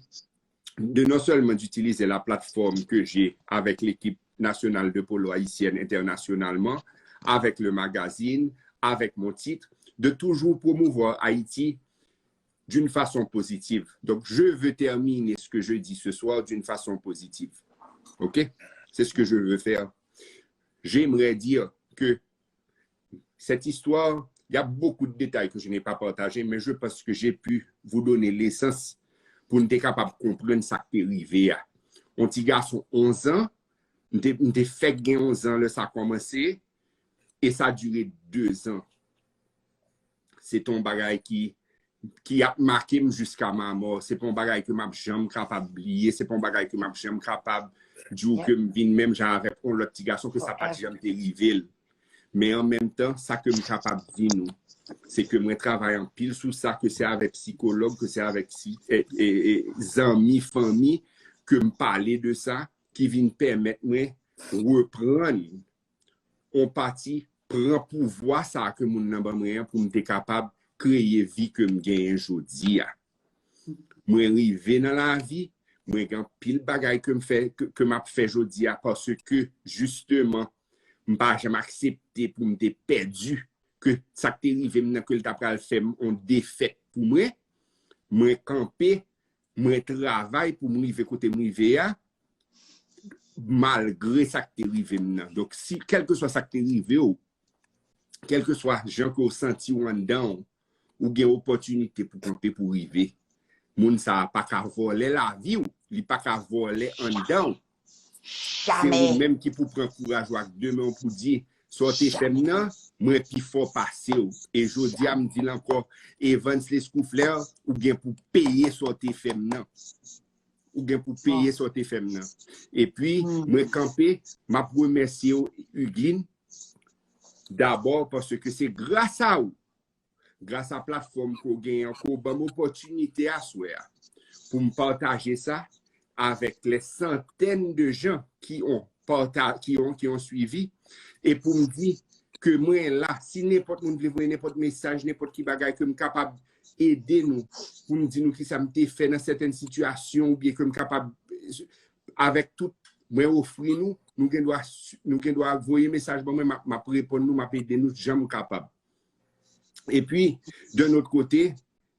de non seulement d'utiliser la plateforme que j'ai avec l'équipe nationale de polo haïtienne internationalement, avec le magazine, avec mon titre, de toujours promouvoir Haïti d'une façon positive. Donc, je veux terminer ce que je dis ce soir d'une façon positive. OK? C'est ce que je veux faire. J'aimerais dire que cette histoire, Il y a beaucoup de détails que je n'ai pas partagés, mais je pense que j'ai pu vous donner l'essence pou n te kapab konprann sa k te rive a. Yon ti gason onz an, m te, m te fèk gen onz an lè sa kòmanse, e sa dire de zan. Se te yon bagay ki, ki ap make m jiska ma mò. Se pa yon bagay ke m ap janm kapab bliye. Se pa yon bagay ke m ap janm kapab di w ke m vin menm jan avèk yon lòt ti gason ke sa pa t janm te rive l. Men an menm tan, sa ke m kapab di nou, se ke mwen travay anpil sou sa, ke se avèk sikològ, ke se avèk si, e, e, e, zanmi, fanmi, ke m pale de sa, ki vin pèmèt mwen reprann yon pati, pran pouvwa sa a ke moun nan ban mwen an pou m te kapab kreye vi ke m genyen jodi a. Mwen rive nan lavi, mwen gen anpil bagay ke m fè, ke, ke m ap fè jodi a, paske, jisteman, m pa janm aksepte pou m te pèdi, ke sa k te rive m nan, ke l ta pral fè m yon defèt pou mwen. Mwen kanpe, mwen travay pou m rive kote m rive a, malgre sa k te rive m nan. Donk, si, kèlkeswa sa k te rive w, kèlkeswa jan ke w santi w anndan w, ou gen opòtinite pou kanpe, pou rive. Moun sa a pa ka vòlè lavi w, li pa ka vòlè anndan w. Se ou menm ki pou pran kouraj ou ak de men w pou di, sa w te fè m nan, mwen pi fò pase w. E jodi a, m di l ankò, Evans Lescouflair, ou gen pou peye sa w te fè m nan. Ou gen pou peye sa w te fè m nan. Epi, mwen kanpe, m ap remèsye w, Hugueline, dabò paske se gras a ou, gras a platfòm ke w genyen an, ke w ban m opòtinite aswè a pou m pataje sa avèk les centaines de gens qui ont parta-, qui ont, qui ont suivi, e pou m di ke mwen la, si nenpòt moun vle voye nenpòt mesaj, nenpòt ki bagay ke m kapab ede nou, pou m di nou kisa m te fè nan sètèn sitiyasyon, oubyen ke m kapab, avèk tout, mwen ofri nou, nou gen dwa, nou gen dwa voye mesaj ban mwen, m ap, m ap reponn nou, m ap ede nou jan m kapab. Epi, d'un autre côté,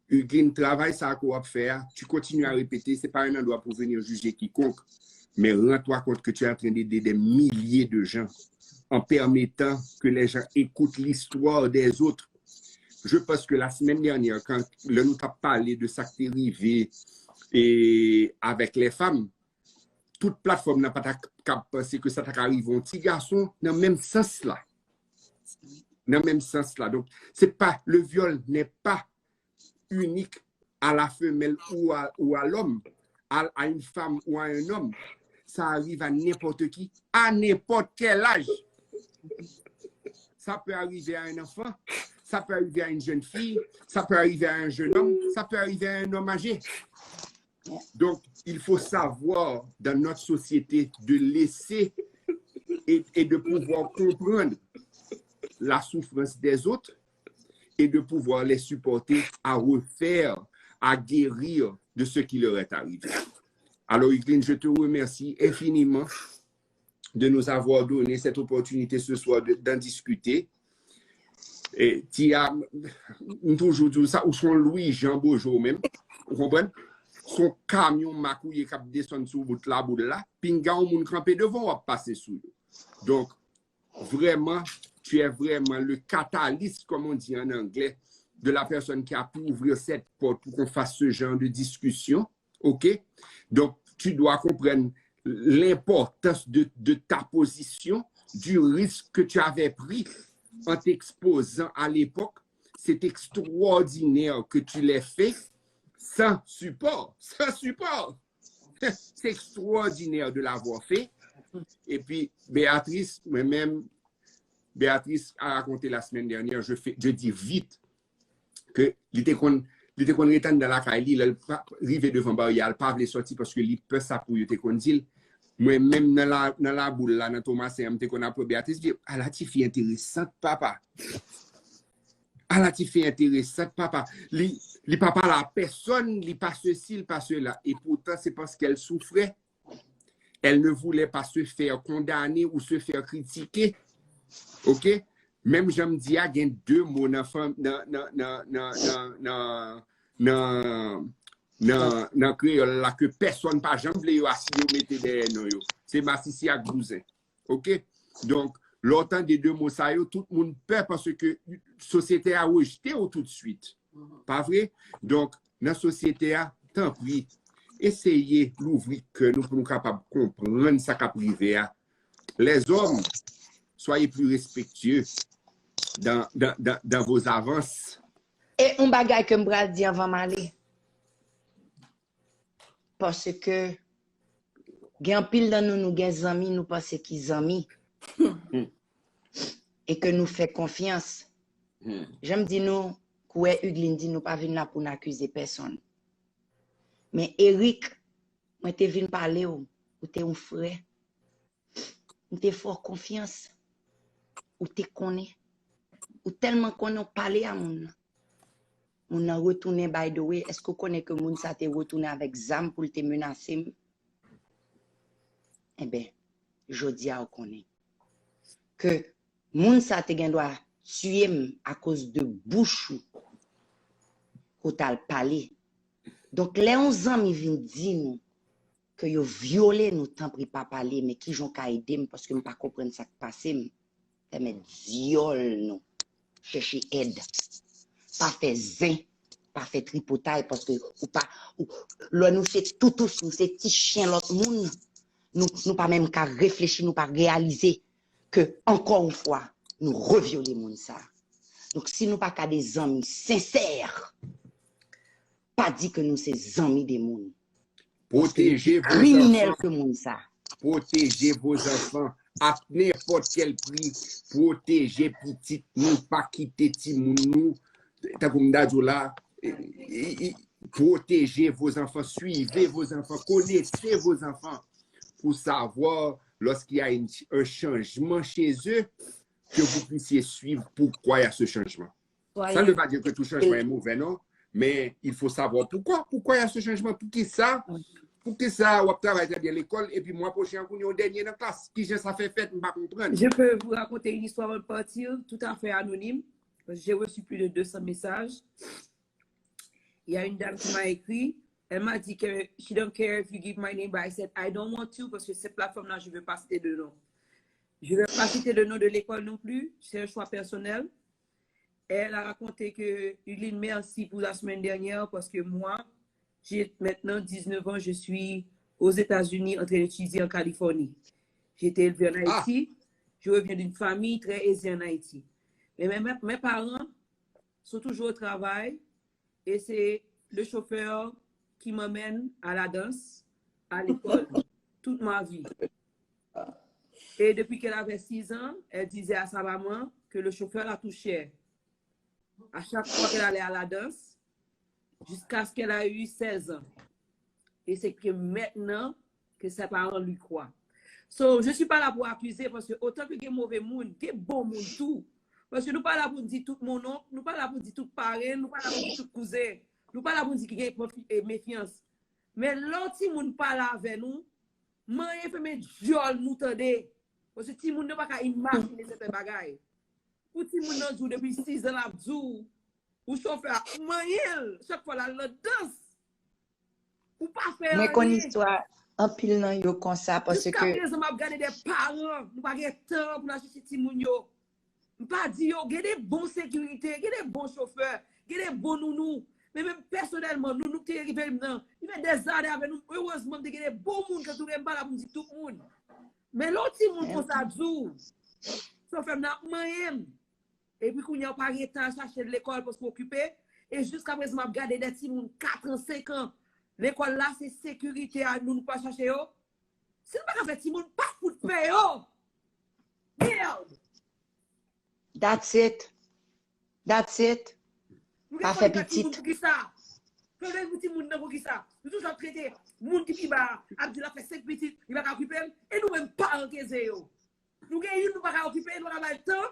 Hugueline, travay sa a ke w ap fè a, tu continues à répéter, c'est pas un endroit pour venir juger quiconque, mais rends-toi compte que tu es en train d'aider des milliers de gens en permettant que les gens écoutent l'histoire des autres. Je pense que la semaine dernière, kan, lè nou t ap pale de sa k te rive e avèk les femmes, tout platfòm nan pa ta k-, kab panse ke sa ta ka rive yon ti gason nan menm sans la. Nan menm sans la. Donk, se pa, le viol n'est pas unique à la femelle ou à, ou à l'homme, à, à une femme ou à un homme. Ça arrive à n'importe qui, à n'importe quel âge. Ça peut arriver à un enfant, ça peut arriver à une jeune fille, ça peut arriver à un jeune homme, ça peut arriver à un homme âgé. Donc, il faut savoir, dans notre société, de laisser et, et de pouvoir comprendre la souffrance des autres et de pouvoir les supporter à refaire, à guérir de ce qui leur est arrivé. Alors, Hugueline, je te remercie infiniment de nous avoir donné cette opportunité ce soir de, d'en discuter. E, Tia, m toujou di w sa, ou se yon Louis Jean Beaujour menm, ou konprann? Se yon kamyon mak ou ye k ap desann sou wout Laboul la, pinga yon moun kanpe devan w ap pase sou yo. Donk, vraiment, tu es vraiment le catalyste, comme on dit en anglais, de la personne qui a pu ouvrir cette porte pour qu'on fasse ce genre de discussion. OK? Donc, tu dois comprendre l'importance de, de ta position, du risque que tu avais pris en t'exposant à l'époque. C'est extraordinaire que tu l'aies fait sans support, sans support. C'est extraordinaire de l'avoir fait. Et puis, Béatrice, moi-même, Béatrice a raconté la semaine dernière, je fais, je dis vite, ke li te konn, li te konn ret anndan lakay li, lè l pa, rive devan baryè a, l pa vle sòti paske li pè sa pou yo te konn di l. Mwen menm nan la, nan Laboul la, nan Tomasen an, m te konn ap wè Béatrice, di, "Ah, la ti fi enteresant, papa. Ah, la ti fi enteresant, papa." Li, li pa pale a pèsòn, li pa sesi, li pa sela. E poutan, se paske l soufrè. Elle ne voulait pas se faire condamner ou se faire critiquer. OK? Menm jan m di a, gen de mo nan, nan, nan kreyòl la ke pèsòn pa janm vle yo asiye yo mete dèyè non yo. Se masisi ak bouzen. OK? Donk, lè w tande de mo sa yo, tout moun pè paske sosyete a rejte w toutswit. Pa vre? Donk, nan sosyete a, tanpri, eseye louvri kè nou pou nou kapab konprann sa k ap rive a. Lèzòm, soyez plus respectueux dans, dans, dans, dans vos avances. E yon bagay ke m pral di anvan m ale. Paske gen anpil nan nou, nou gen zanmi, nou panse ki zanmi. E ke nou fè konfyans. Jan m di nou, kouwè Hugueline di, nou pa vin la pou n akize pèsonn. Men Eric, mwen te vin pale w, ou te yon frè. M te fè w konfyans. Ou te konnen. Ou tèlman konnen, ou pale a moun nan. Moun nan retounen, by the way, èske w konnen ke moun sa te retounen avèk zam pou l te menase m? Enben, jodi a ou konnen ke moun sa te gen dwa tiye m akoz de bouch ou ke w t al pale. Donk, lè yon zanmi vin di nou ke yo vyole nou, tanpri pa pale, men kijan w ka ede m, paske m pa konprann sa k pase m. Fèmen dyòl nou. Chèche èd. Pa fè zen. Pa fè tripotay, paske ou pa, ou, lè nou se toutous, nou se ti chen lòt moun, nou, nou pa menm ka reflechi, nou pa reyalize ke, ankò yon fwa, nou revyole moun sa. Donk, si nou pa ka de zanmi sensè, pa di ke nou se zanmi de moun. Paske nou Pwoteje kriminèl vozanfan. Ke moun sa. Pwoteje vozanfan. A nenpòt kèl pri, pwoteje pitit nou. Pa kite timoun nou, tankou m ta di w la, e, e, e, pwoteje vozanfan, suivez vos enfants, connaissez vos enfants, pour savoir lorsqu'il y a une- un changement chez eux, que vous puissiez suivre pourquoi il y a ce changement. Ça ne veut pas dire que tout changement est mauvais, non. Mais il faut savoir pourquoi. Pourquoi il y a ce changement? Poukisa? Poukisa w ap travay trè byen lekòl, epi mwa pwochen an, kounye a w dènye nan klas? Kijan sa fè fèt? M pa konprann. Je peux vous raconter une histoire avant de partir, tout à fait anonyme, parce que j'ai reçu plus de deux cents messages. Il y a une dame qui m'a écrit, elle m'a dit que she don't care if you give my name, but I said I don't want to, parce que cette plateforme-là, je ne veux pas citer de nom. Je ne vais pas citer de nom de l'école non plus, c'est un choix personnel. Elle a raconté que, Hugueline, merci pour la semaine dernière, parce que moi, j'ai maintenant dix-neuf ans, je suis aux États-Unis en train d'étudier en Californie. J'ai été élevée en Haïti, je reviens d'une famille très aisée en Haïti. Mais mes, mes- mes parents sont toujours au travail et c'est le chauffeur qui m'emmène à la danse, à l'école, toute ma vie. Et depuis qu'elle avait six ans, elle disait à sa maman que le chauffeur la touchait. À chaque fois qu'elle allait à la danse, jusqu'à ce qu'elle a eu seize ans. Et c'est que maintenant que ses parents lui croient. So, je suis pas là pour accuser, paske otan ke gen move moun, gen bon moun tou. Paske nou pa la pou n di tout mononk, nou pa la pou n di tout parenn, nou pa la pou n di tout kouzen. Nou pa la pou n di ki gen konfi- e, mefyans. Men lè yon timoun pale avè nou, manyen fèmen dyòl nou tande. Paske timoun nan pa ka imajine sèten bagay. Pou timoun nan di w depi sis an l ap di w, ou chofè a, ou manyen l, chak fwa l al nan dans. Ou pa fè anyen. Mwen konn istwa anpil nan yo konsa, paske... Jiska prezan, m ap gade de paran, nou pa gen tan pou n al chèche timoun yo. M pa di yo, gen de bon sekirite, gen de bon chofè, gen de bon nounou. Men menm pèsonèlman, nounou ki te rive m nan, li fè dèzane avè nou, erezman m te gen de bon moun k antoure m, m pa la pou m di tout moun. Men lè yon timoun konsa di w, chofè m nan ap manyen m. Epi kounye a w pa gen tan al chache l lekòl paske w okipe. E jiska prezan m ap gade de timoun kat an, senk an. Lekòl la se sekirite a nou, nou pa chache yo. Si nou pa ka fè timoun, pa fout fè yo. Merde! That's it. That's it. Pa fè pitit. Poukisa? Fè pou timoun nan poukisa? Nou toujou ap trete moun ki pi ba a, ap di l ap fè senk pitit, li pa ka okipe l. E nou menm paran ke se yo. Nou gen youn nou pa ka okipe, nou pa ka ba l tan,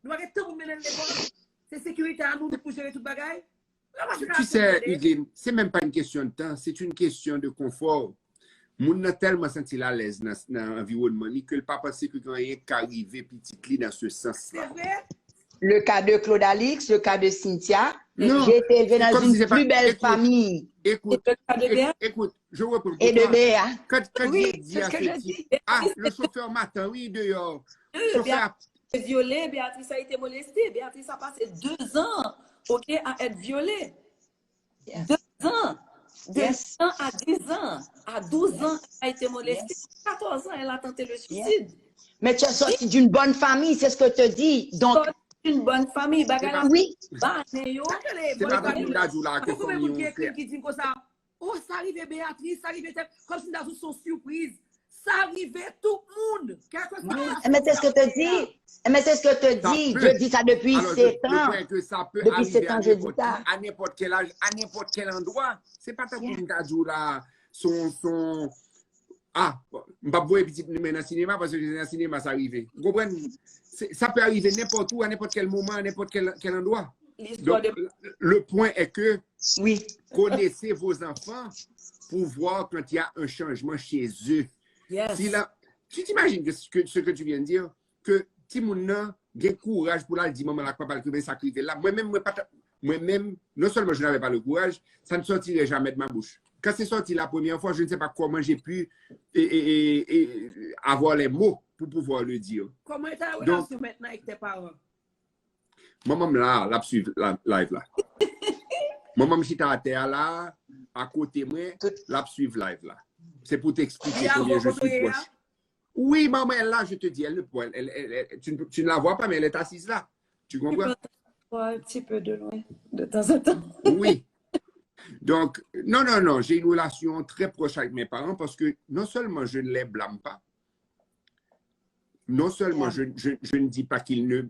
nou pa gen tan pou mennen l lekòl. Se sekirite a nou, nou pou jere tout bagay. Tu sais, Hugueline, c'est même pas une question de temps, c'est une question de confort. Moun nan tèlman santi l alèz nan, nan anviwònman li ke l pa panse ke gen anyen k ka rive pitit li nan se sans la. Se vre? Le cas de Claude Alix, le cas de Cynthia. Non. J'ai été élevée dans Comme une si c'est pas- plus belle écoute, famille. Écoute, Le cas de écoute, Béa? Écoute, je reprends. Et de Pourquoi? Béa. Quand, quand Oui, j'ai dit c'est à ce que ce je type, dis. Ah, le chauffeur m'attend, oui, dehors. Oui, Chauffeur, Béa. a- été violée, Béatrice a été molestée. Béatrice a passé deux ans, ok, à être violée. Yes. Deux ans. De Yes. deux ans à dix ans, à douze ans, elle a été molestée. Yes. Quatorze ans, elle a tenté le suicide. Mais tu as sorti d'une bonne famille, c'est ce que je te dis. Donc, Sorti d'une bonne famille, bagay la oui, ba nen yo. Sa k rele Se pa tankou m ta di w la ke Konbyen fanmi moun ki yon ekri fè. Ki di m konsa, oh, sa rive Béatrice, sa rive tèl, kòmsi m ta di w se yon sipriz. Sa rive tout moun. Kèlkeswa mais c'est ce que je te dis. Mais c'est ce que je te Ça dis. peut. Je dis ça depuis Alors, sept le ans. Point que ça peut Depuis arriver sept à ans, je dis n'importe ça. Qui, à n'importe quel âge, à n'importe quel endroit. Se pa tankou m ta di w la, son, son, ah, m p ap voye pitit mwen nan sinema paske nan sinema sa rive. Ou konprann? Se- Ça peut arriver n'importe où, à n'importe quel moment, à n'importe quel, quel endroit. L'histoire Donc, de le- le point est que Oui. connaissez vos enfants pour voir quand il y a un changement chez eux. Yes. Si la, tu t'imagines que ce, que ce que tu viens de dire, que timoun nan gen kouraj pou l al di manman l ak papa l ke ben sa k rive la. Mwen menm, mwen pa ta- mwen menm, non seulement je n'avais pas le courage, ça ne sortirait jamais de ma bouche. Quand c'est sorti la première fois, je ne sais pas comment j'ai pu et, et, et, et avoir les mots pour pouvoir le dire. Comment est ta Donc- relation maintenant avec tes parents? Manman m la, l ap swiv la- live la. Manman m chita atè a la, akote mwen, l ap swiv live la. C'est pour t'expliquer Et avant combien je qu'on suis te proche. Oui, maman, elle là, je te dis, elle ne peut, elle, elle, elle- tu, ne peux- tu ne la vois pas, mais elle est assise là. Tu Tu peux comprends? Voir un petit peu de loin, de temps en temps. Oui. Donc, non, non, non, j'ai une relation très proche avec mes parents parce que non seulement je ne les blâme pas, non seulement je, je, je ne dis pas qu'ils ne,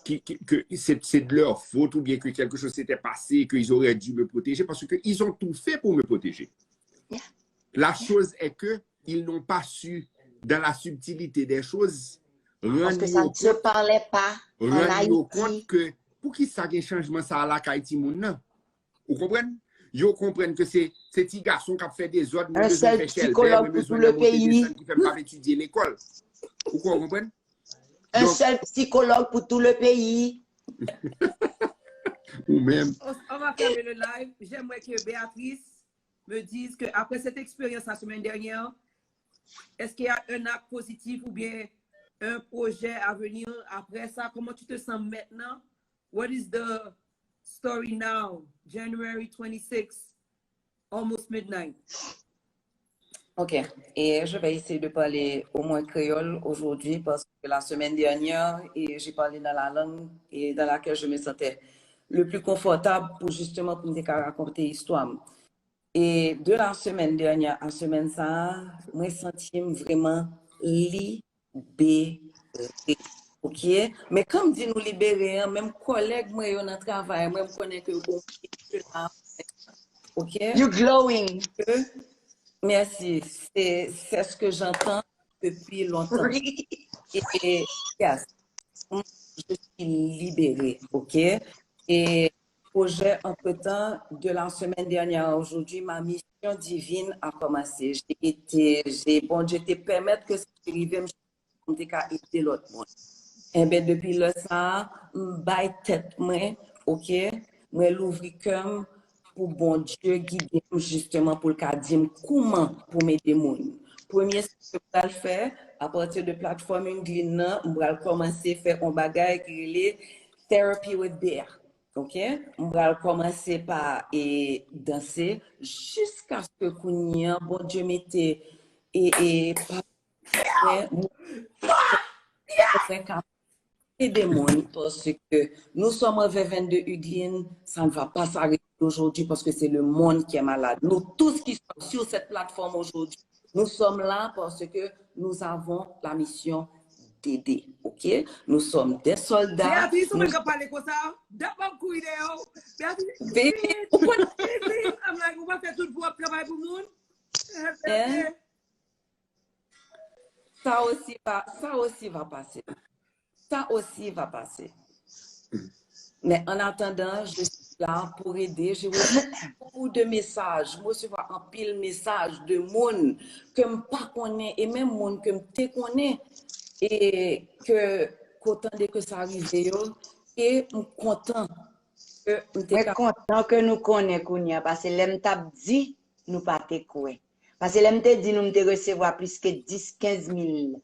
qui- qui- que c'est c'est de leur faute ou bien que quelque chose s'était passé, qu'ils auraient dû me protéger parce qu'ils ont tout fait pour me protéger. Yeah. La chose est que ils n'ont pas su, dans la subtilité des choses, Parce rendre que ça yo ne se compte, parlait pas en rendre yo Haïti. Compte que, pou ki sa gen chanjman sa a lakay timoun nan? Ou konprann? Yo konprann ke se se ti gason k ap fè dezòd, nou Un bezwen seul fè chèlbè, Psychologue nou pour tout bezwen le nan monte pays. Desann ki fè m p ap etidye lekòl. Ou konprann? Un Donc- seul psychologue pour tout le pays. Ou menm. On, on va fermer le live. J'aimerais que Béatrice me dise que après cette expérience la semaine dernière, est-ce qu'il y a un acte positif ou bien un projet à venir après ça? Comment tu te sens maintenant? What is the story now, January twenty-six, almost midnight? Ok. Et je vais essayer de parler au moins créole aujourd'hui parce que la semaine dernière, et j'ai parlé dans la langue et dans laquelle je me sentais le plus confortable pour justement pour me raconter l'histoire. Et de la semaine dernière à semaine ça, mwen santi m vrèman libéré. Ok? Men kan m di nou libere an, menm kòlèg mwen yo nan travay mwen, m konnen ke yo gon pil la. Ok? You glowing. Ke, merci. C'est c'est ce que j'entends depuis longtemps. Et yes, je suis libérée, ok? Et projet entre-temps, de la semaine dernière à aujourd'hui, ma mission divine a commencé. J'ai été, j'ai, Bondye te pèmèt ke sa te rive m, m te ka ede lòt moun. Enben, depi lè sa a, m bay tèt mwen, ok, mwen louvri kè m pou Bondye gide m, jisteman, pou l ka di m kouman pou m ede moun. Premye sa ke m pral fè, apati de platfòm Unglin nan, m pral kòmanse fè yon bagay ki rele Therapy with Bear. Ok? M pral kòmanse pa e danse jiskaske kounye a Bondye mete e, e pa mwen mwen ka ede moun, paske nous sommes envers vingt-deux Huguelin, ça ne va pas s'arrêter aujourd'hui parce que c'est le monde qui est malade. Nous tous qui sommes sur cette plateforme aujourd'hui, nous sommes là parce que nous avons la mission d'aider, ok? Nous sommes des soldats. Béatrice, ou Nous menm k ap pale konsa, dat m ap kouri dèyè w. Béatrice, Baby, ou konn- Béatrice, I'm like, ou pa fè tout pou w ap travay pou moun? Hein? Ça aussi va, ça aussi va passer. Ça aussi va passer. Mais en attendant, je suis là pour aider. J'ai reçu beaucoup de messages. Je reçois anpil mesaj de moun ke m pa konnen e menm moun ke m te konnen e ke kontan de ke sa rive yo e m kontan ke m te Mwen ka kontan ke nou konnen kounye a, paske lè m t ap di, nou pa te kwè. Paske lè m te di nou, m te resevwa plis ke dis, kenz mil,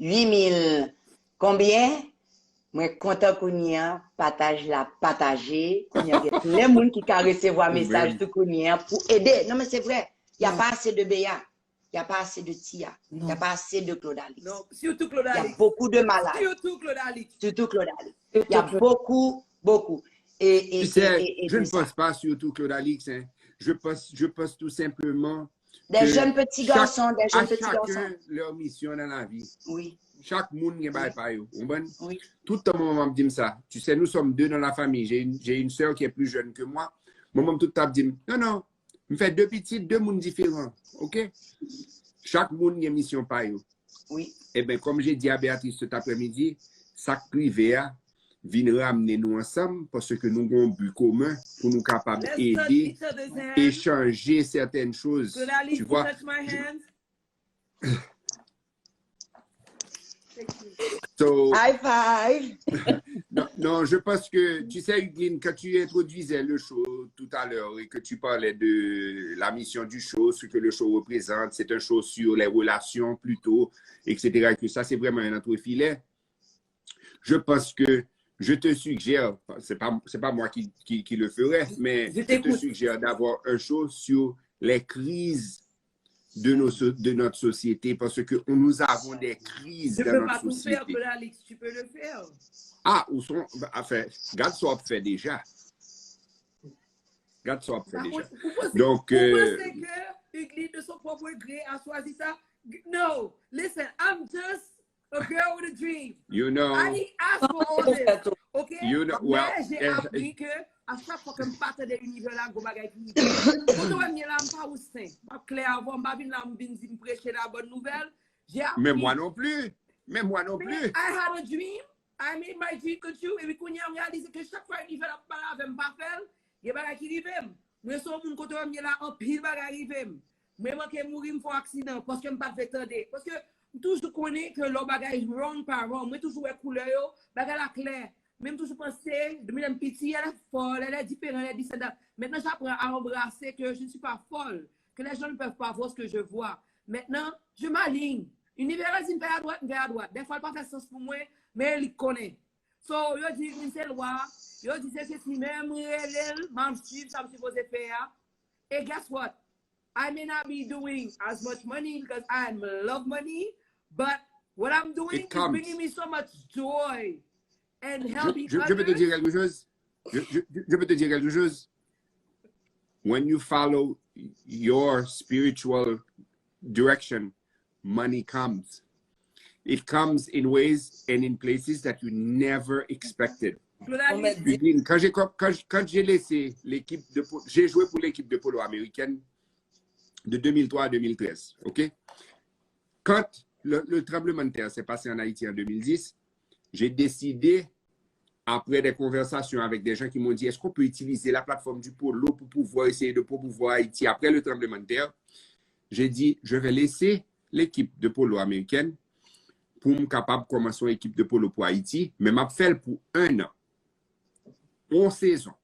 uit mil, konbyen? Mwen kontan kounye a, pataj la pataje. Kounye a, gen plen moun ki ka resevwa mesaj tou kounye a pou ede. Non, men se vre. Y a pa ase de beya. Y a pa ase de tiya. Y a pa ase de Claude Alix. Non, surtout Claude Alix. Y a beaucoup de malades. Surtout Claude Alix. Surtout Claude Alix. Y a beaucoup, beaucoup. Et, et, tu sais, et, et, et je ne pense pas surtout Claude Alix. Hein. Je pense, je pense tout simplement des jeunes petits garçons, des jeunes petits garçons. Chacun leur mission dans la vie. Oui. Chak moun gen bagay pa yo. Konprann? Oui. Tout tan manman m ap di m sa. Tu sais, nous sommes deux dans la famille. J'ai une, j'ai une sœur qui est plus jeune que moi. Manman m tout tan ap di m, non, non, m fè de pitit, de moun diferan. OK? Chak moun gen misyon pa yo. Oui. Eh bien, comme j'ai dit à Béatrice cet après-midi, sa k rive a vin ramne nou ansanm paske nou gen yon bi komen pou nou kapab ede echange certaines choses. Tu vois? Touch my hands. So, High five! Non, non, je pense que, tu sais, Hugueline, quand tu introduisais le show tout à l'heure et que tu parlais de la mission du show, ce que le show représente, c'est un show sur les relations plutôt, et cetera, et que ça, c'est vraiment un entrefilet. Je pense que je te suggère, c'est pas, c'est pas moi qui, qui, qui le ferait, mais je te suggère d'avoir un show sur les crises de, nos, de notre société parce que nous avons des crises dans notre société. Je peux pas tout faire, Claude Alix, tu peux le faire. Ah, ou son, enfin, gad sa w ap fè deja. Gad sa w ap fè deja. Donk, ou panse ke Hugueline de son propre gré a choisi ça? No, listen, I'm just a girl with a dream. You know. I didn't ask for all this. Okay? You know, well, mais j'ai appris que à chaque fois que m pa tande univers la, gros bagay ki rive. Kote w wè m ye la, m pa wousen. M ap klè avè w, m pa vin la, m vin di m preche la bonne nouvelle. J'ai appris. Mais moi non plus. Mais moi non plus. I had a dream. I made my dream come true. Epi kounye a, m reyalize ke chak fwa univers la ap pale avè m, m pa fè l, gen bagay ki rive m. Mwen se yon moun kote w wè m ye la, anpil bagay rive m. Mwen manke mouri, m fè yon aksidan, paske m pa t vle tande. Paske m toujou konnen ke lè yon bagay wrong, pa wrong. Mwen toujou wè koulè yo, bagay la klè. Men m toujou panse, depi lè m piti, elle est folle, elle est différente, elle est descendante. Maintenant, j'apprends à embrasser que je ne suis pas folle, que les gens ne peuvent pas voir ce que je vois. Maintenant, je m'aligne. Univers la di m fè adwat, m fè adwat. Dèfwa, l pa fè sans pou mwen, men li konnen. So, yo di, li se lwa, yo di, se sesi, men m rele l, m ap swiv sa m sipoze fè a. E guess what? I may not be doing as much money because I love money, but what I'm doing is bringing me so much joy and helping je, je, je peux te dire quelque chose. Je, je, je peux te dire quelque chose. When you follow your spiritual direction, money comes. It comes in ways and in places that you never expected. Quand j'ai, quand, quand j'ai laissé l'équipe de, j'ai joué pour l'équipe de polo américaine de deux mille trois à deux mille treize, OK? Quand le, le tremblement de terre s'est passé en Haïti en deux mille dix, j'ai décidé, après des conversations avec des gens qui m'ont dit, est-ce qu'on peut utiliser la plateforme du polo pour pouvoir essayer de promouvoir Haïti après le tremblement de terre? J'ai dit, je vais laisser l'équipe de polo américaine pour m kapab kòmanse yon ekip de polo pou Ayiti, men m ap fè l pou un an. Yon sezon.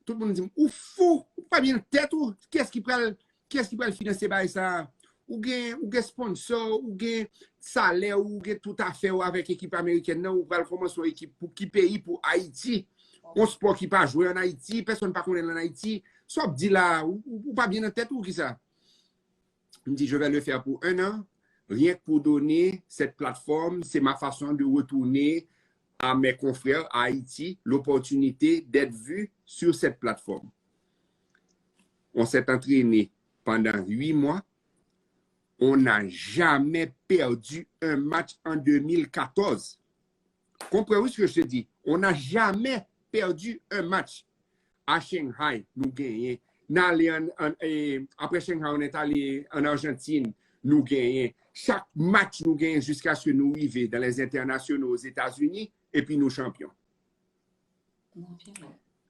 Tout moun di m, ou fou, ou pa byen nan tèt ou, kiyès ki pral, kiyès ki pral finanse bagay sa? Ou gen, ou gen sponsò, ou gen salè, ou gen tout afè ou avèk ekip amerikèn nan, ou pral kòmanse yon ekip pou ki peyi? Pou Ayiti. Yon spò ki pa jwe an Ayiti, pèsonn pa konnen l an Ayiti. Sa w ap di la, ou, ou, ou pa byen nan tèt ou ki sa? M di, je vais le faire pour un an, rien que pour donner cette plateforme, c'est ma façon de retourner à mes confrères à Haïti l'opportunité d'être vu sur cette plateforme. On s'est entraîné pendant huit mois. On n'a jamais perdu un match en deux mille quatorze. Comprends ce que je te dis? On n'a jamais perdu un match. À Shanghai, nou genyen. N ale an, an, eh, après Shanghai, on est allé en Argentine, nou genyen. Chak match nou genyen jusqu'à ce que nou rive dans les internationaux aux États-Unis, epi nou chanpyon.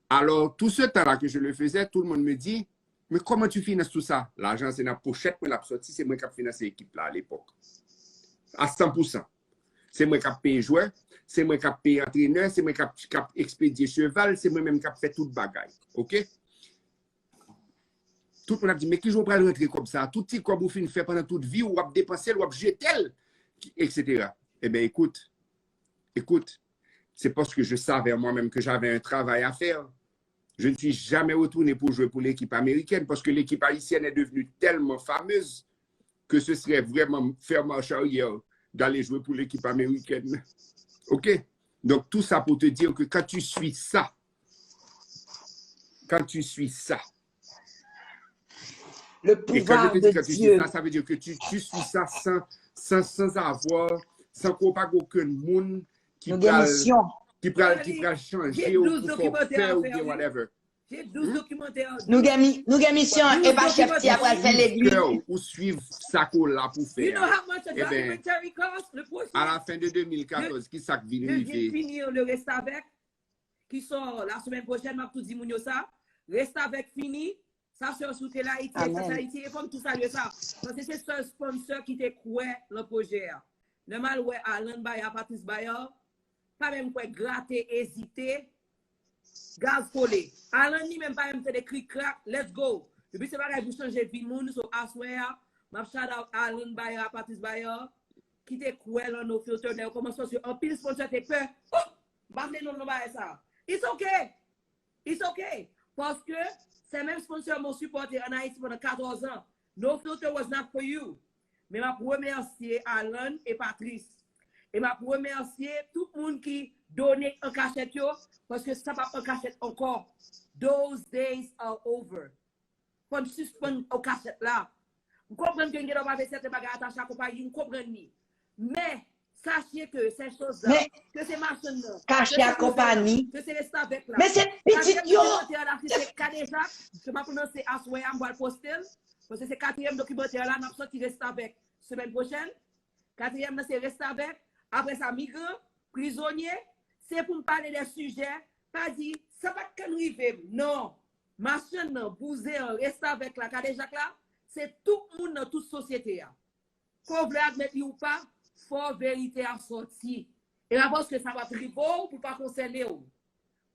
Alors, tout ce temps-là que je le faisais, tout le monde me dit, mais comment tu finances tout ça? Lajan se nan pochèt mwen l ap sòti, se mwen k ap finanse ekip la alepòk. A san pou san. Se mwen k ap peye jwè, se mwen k ap peye antrenè, se mwen k ap, k ap ekspedye cheval, se mwen menm k ap fè tout bagay. OK? Tout moun ap di, men kijan w pral rantre kòb sa? Tout ti kòb ou fin fè pandan tout vi w, w ap depanse l, w ap jete l, etsetera. Ebyen, ekout, écoute, c'est parce que je savais en moi-même que j'avais un travail à faire. Je ne suis jamais retourné pour jouer pour l'équipe américaine parce que l'équipe haïtienne est devenue tellement fameuse que ce serait vraiment faire marche arrière d'aller jouer pour l'équipe américaine. OK? Donc, tout ça pour te dire que quand tu suis ça, quand tu suis ça, Le et quand je pouvoir te de dis quand tu suis Dieu. Ça, ça veut dire que tu, tu suis ça sans, sans, sans avoir, sans qu'on pas aucun monde qui Nou gen pral, misyon. Qui pral, qui pral changer ou pour faire peur ou bien whatever. J'ai douze documentaires. Nou gen, nou gen misyon, e pa chèf ti a pral fè legliz. Peur ou suivre ça qu'on là pour You know faire. How much a Eh ben, documentary cost? Le prochain. À la fin de deux mille quatorze, qui ça qui vient Je viens arriver? Finir le reste avec. Qui sort la semaine prochaine, m'a tout dit moun yo ça. Reste avec fini. Ça se sou télé Haïti, Amen. France Haïti, e fòm tou salye sa. Paske se sèl sponsor ki te kwè nan pwojè a. Lè m al wè Alan Bayard, Patrice Bayard, pa menm kwè grate, ezite, gaz kole. Alan li menm pa menm tande krik krak, let's go. Depi se bagay pou chanje vi moun, so aswè a, m ap shout out Alan Bayard, Patrice Bayard, ki te kwè lan No Filter, lè yo kòmanse, paske anpil sponsor te pè. Oh! M pa vle non nan bagay sa. It's okay. It's okay. Paske se menm sponsor mwen sipòte an Ayiti pandan katòz an. No Filter was not for you. Men m ap remèsye Alan e Patrice. E m ap remèsye tout moun ki done an kachèt yo, paske sa p ap an kachèt ankò. Those days are over. Fò n sispann an kachèt la. M konprann ke n gen dwa pa vle sèten bagay atache a konpayi, m konprann li. Men, sachez que ces choses-là, Men, ke se machann nan, kache ke a se konpayi. Ke se restavèk la. Men se pitit yo. Katriyèm dokimantè a la, se Kadejak, ke m ap lanse aswè a, m pral poste l. Paske se katriyèm dokimantè a la, n ap sòti restavèk semèn pwochèn. Katriyèm nan se restavèk, apre sa migran, prizonye, se pou m pale de sijè, pa di, sa pa t konn rive m, non. Machann nan, bouzen an, restavèk la, Kadejak la, se tout moun nan tout sosyete a. Ke w vle admèt li ou pa, fò verite a sòti. E pa paske sa p ap rive w pou l pa konsène w.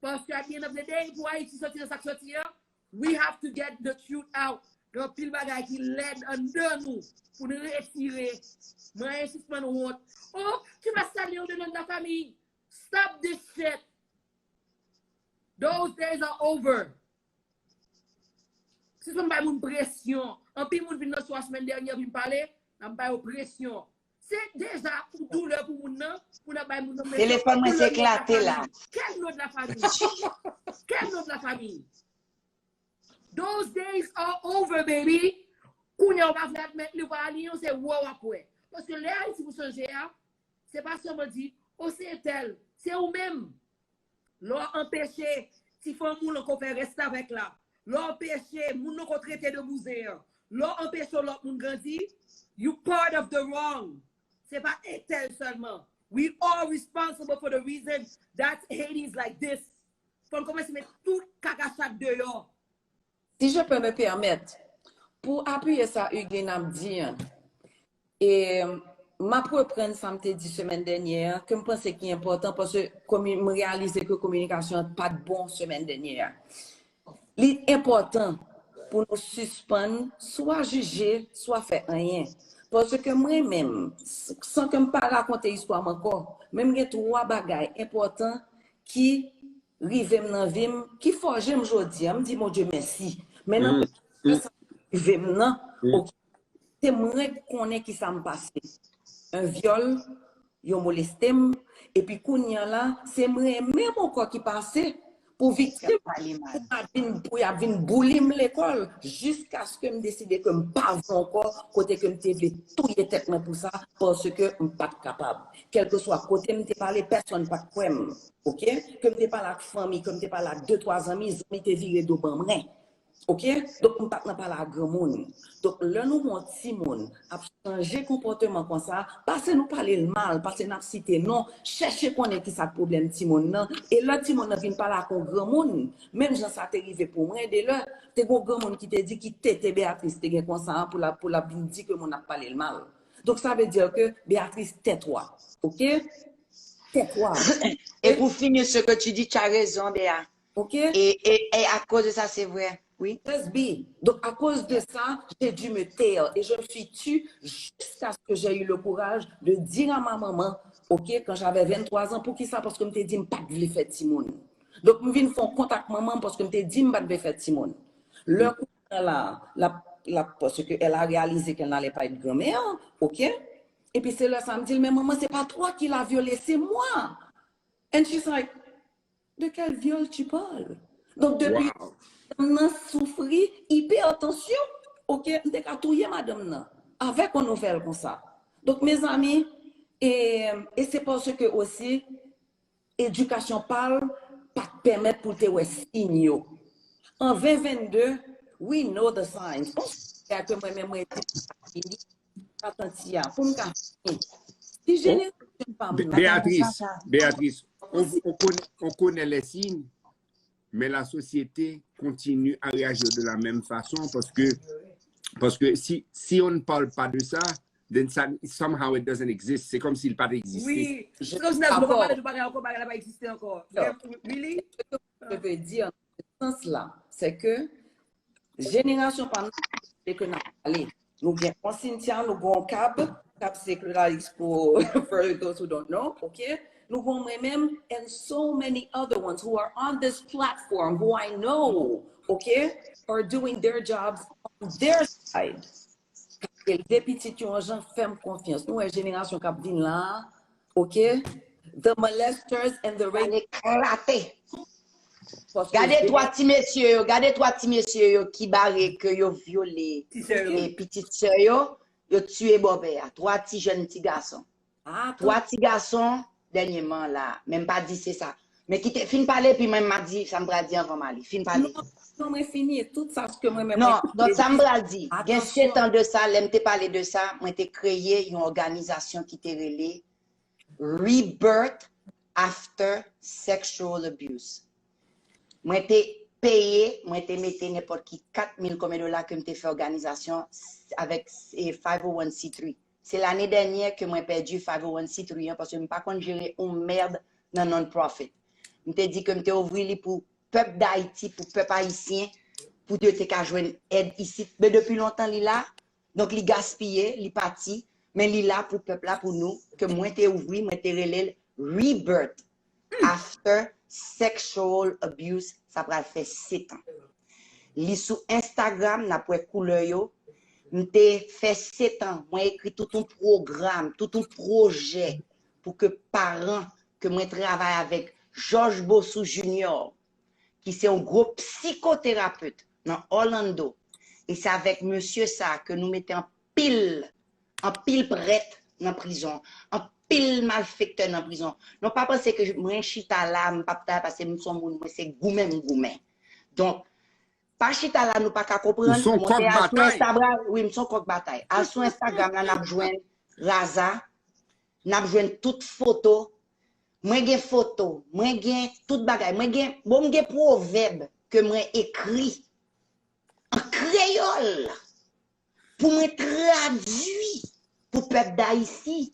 Paske at the end of the day, pou Ayiti sòti nan sa k sòti an, we have to get the truth out. Gen anpil bagay ki lèd anndan nou pou n retire. Mwen sispann wont. Oh, tu vas salir le nom de la famille. Stop this shit. Those days are over. Sispann bay moun presyon. Anpil moun vin nan show a semèn dènyè vin pale, n ap bay yo presyon. Se deja pou doulè pou moun nan, pou n ap bay moun nan presyon. Telefòn mwen se eklate la. Quel nom de la famille? Quel nom de la famille? Those days are over, baby. Kounye a w pa vle admèt li, w pa aliyen, se wè w ap wè. Paske lè Ayiti pou chanje a, se pa sèlman di, o se entèl, se ou menm. Lè w anpeche ti fanm ou lan ko fè restavèk la, lè w anpeche moun nan ko trete de bouzen an, lè w anpeche lòt moun grandi, you part of the wrong. Se pa entèl sèlman. We all responsible for the reason that Haiti is like this. Fò n kòmanse met tout kakachat deyò. Si je peux me permettre, pou apiye sa Hugueline ap di an, e m ap reprann sa m te di semèn dènyè an, ke m panse ki enpòtan, paske komi-, m reyalize ke kominikasyon an pa t bon semèn dènyè a. Li enpòtan pou nou sispann swa jije, swa fè anyen. Paske mwen menm, s-, san ke m pa rakonte istwa m ankò, men m gen twa bagay enpòtan ki rive m nan vi m, ki fòje m jodi a, m di Bondye mèsi. Men nan sa rive m nan, oke, se mwen k konnen ki sa m pase. Un vyòl, yo moleste m, epi kounye a la, se mwen menm ankò ki pase pou viktim, pou y ap vin, pou y ap vin bouli m lekòl, jiskaske m deside ke m pa vle ankò, kote ke m te vle touye tèt mwen pou sa, paske m pa t kapab. Kèlkeswa kote m te pale, pèsonn pa t kwè m. Oke? Ke m te pale ak fanmi, ke m te pale ak de, twa zanmi, zanmi te vire do ban mwen. Oke? Donk, m pa t nan pale ak granmoun. Donk, lè nou wè yon timoun ap chanje konpòteman konsa, pa se nou pale l mal, pa se n ap site non, chèche konnen ki sa k pwoblèm timoun nan. E lè timoun nan vin pale ak yon granmoun, menm jan sa te rive pou mwen, de lè te gen yon granmoun ki te di ki tete Beatrice te gen konsa an pou l ap, pou l ap vin di ke moun ap pale l mal. Donk, sa vle di ke Beatrice, tais-toi. Oke? Tais-toi. Et pour finir ce que tu dis, tu as raison, Béa. Oke? Et, et, et à cause de ça, c'est vrai. Oui. Just be. Donc, à cause de ça, j'ai dû me taire et je me suis tue jusqu'à ce que j'ai eu le courage de dire à ma maman, OK, quand j'avais vingt-trois ans, pour qui ça? Parce que je me dis, je ne veux pas faire de timoun. Donc, je viens faire contact maman parce que je me dis, je ne veux pas faire de timoun. Le coup là, là, la, la, parce qu'elle a réalisé qu'elle n'allait pas être grand-mère, OK? Et puis c'est là, ça me dit, mais maman, c'est pas toi qui l'a violé, c'est moi. And she's like, de quel viol tu parles? Donc, depuis, madanm nan soufri hypertension, OK, m te ka touye madanm nan avec une nouvelle comme ça. Donc, mes amis, et, et c'est parce que aussi, éducation parle, pa t pèmèt pou te wè siy yo. En vingt vingt-deux, we know the signs. On sait que moi-même, moi, atanti a, pou m ka fini. Si jenerasyon pa m nan, Béatrice, Béatrice, on, on, connaît, on connaît les signes, mais la société continue à réagir de la même façon parce que, parce que si, si on ne parle pas de ça, then ça, somehow it doesn't exist. C'est comme s'il pas existait. Oui, c'est comme si nou pa pale de bagay ankò, bagay la pa egziste ankò. Really? Je veux dire, dans ce sens-là, c'est que jenerasyon pa m nan, se ke n ap pale. Nou gen yon Cynthia, nou gen yon Kab, Kab se Clarice pour, for those who don't know, OK? Nou gen mwen menm, and so many other ones who are on this platform who I know, OK, are doing their jobs on their side. K ap ede pitit yo an jan, fè m konfyans. Nou wè jenerasyon k ap vin la, OK? The molesters and the Pral rapists. Eklate. Paske Gade jener- twa ti mesye yo, gade twa ti mesye yo ki bare ke yo vyole Ti sè yo. e pitit sè yo, yo tiye bòpè a. Twa ti jèn ti gason. Ah, Twa ti gason dènyèman la, men m pa di se sa. Men kite, fin pale, epi mwen m a di sa m pral di anvan m ale. Fin pale. Non, non, mwen fini. Tout sa ke mwen menm. Non, mwen donk sa m di, pral di. Gen attention. Setan de sa, lè m te pale de sa, mwen te kreye yon òganizasyon ki te rele Rebirth After Sexual Abuse. Mwen te peye, mwen te mete nenpòt ki kat mil konbyen dola ke m te fè òganizasyon avèk eh, five oh one C three. Se lane dènyè ke mwen pèdi five oh one C three an paske m pa konn jere yon mèd nan non-profit. M te di ke m te ouvri li pou pèp Dayiti, pou pèp ayisyen, pou yo te ka jwenn èd isit. Men depi lontan li la, donk li gaspiye, li pati, men li la pou pèp la, pou nou, ke mwen te ouvri, mwen te rele l Rebirth After Sexual Abuse, sa pral fè sèt an. Li sou Instagram, n ap wè koulè yo. M te fè sèt an, mwen ekri tout yon pwogram, tout yon pwojè pou ke paran ke mwen travay avèk Georges Bossou Junior, ki se yon gwo psikoterapet nan Orlando. E se avèk mesye sa ke nou mete anpil, anpil prèt nan prizon, anpil malfektè nan prizon. Non pa panse ke mwen chita la, m p ap ta, paske m se yon moun, mwen se goumen m goumen. Donk, pa chita la, nou pa ka konprann. Ou se yon kòk batay. Wi, m se yon kòk batay. Al sou Instagram la, n ap jwenn Raza, n ap jwenn tout foto. Mwen gen foto, mwen gen tout bagay. Mwen gen, bon, m gen pwovèb ke mwen ekri an kreyòl pou mwen tradui pou pèp Dayiti.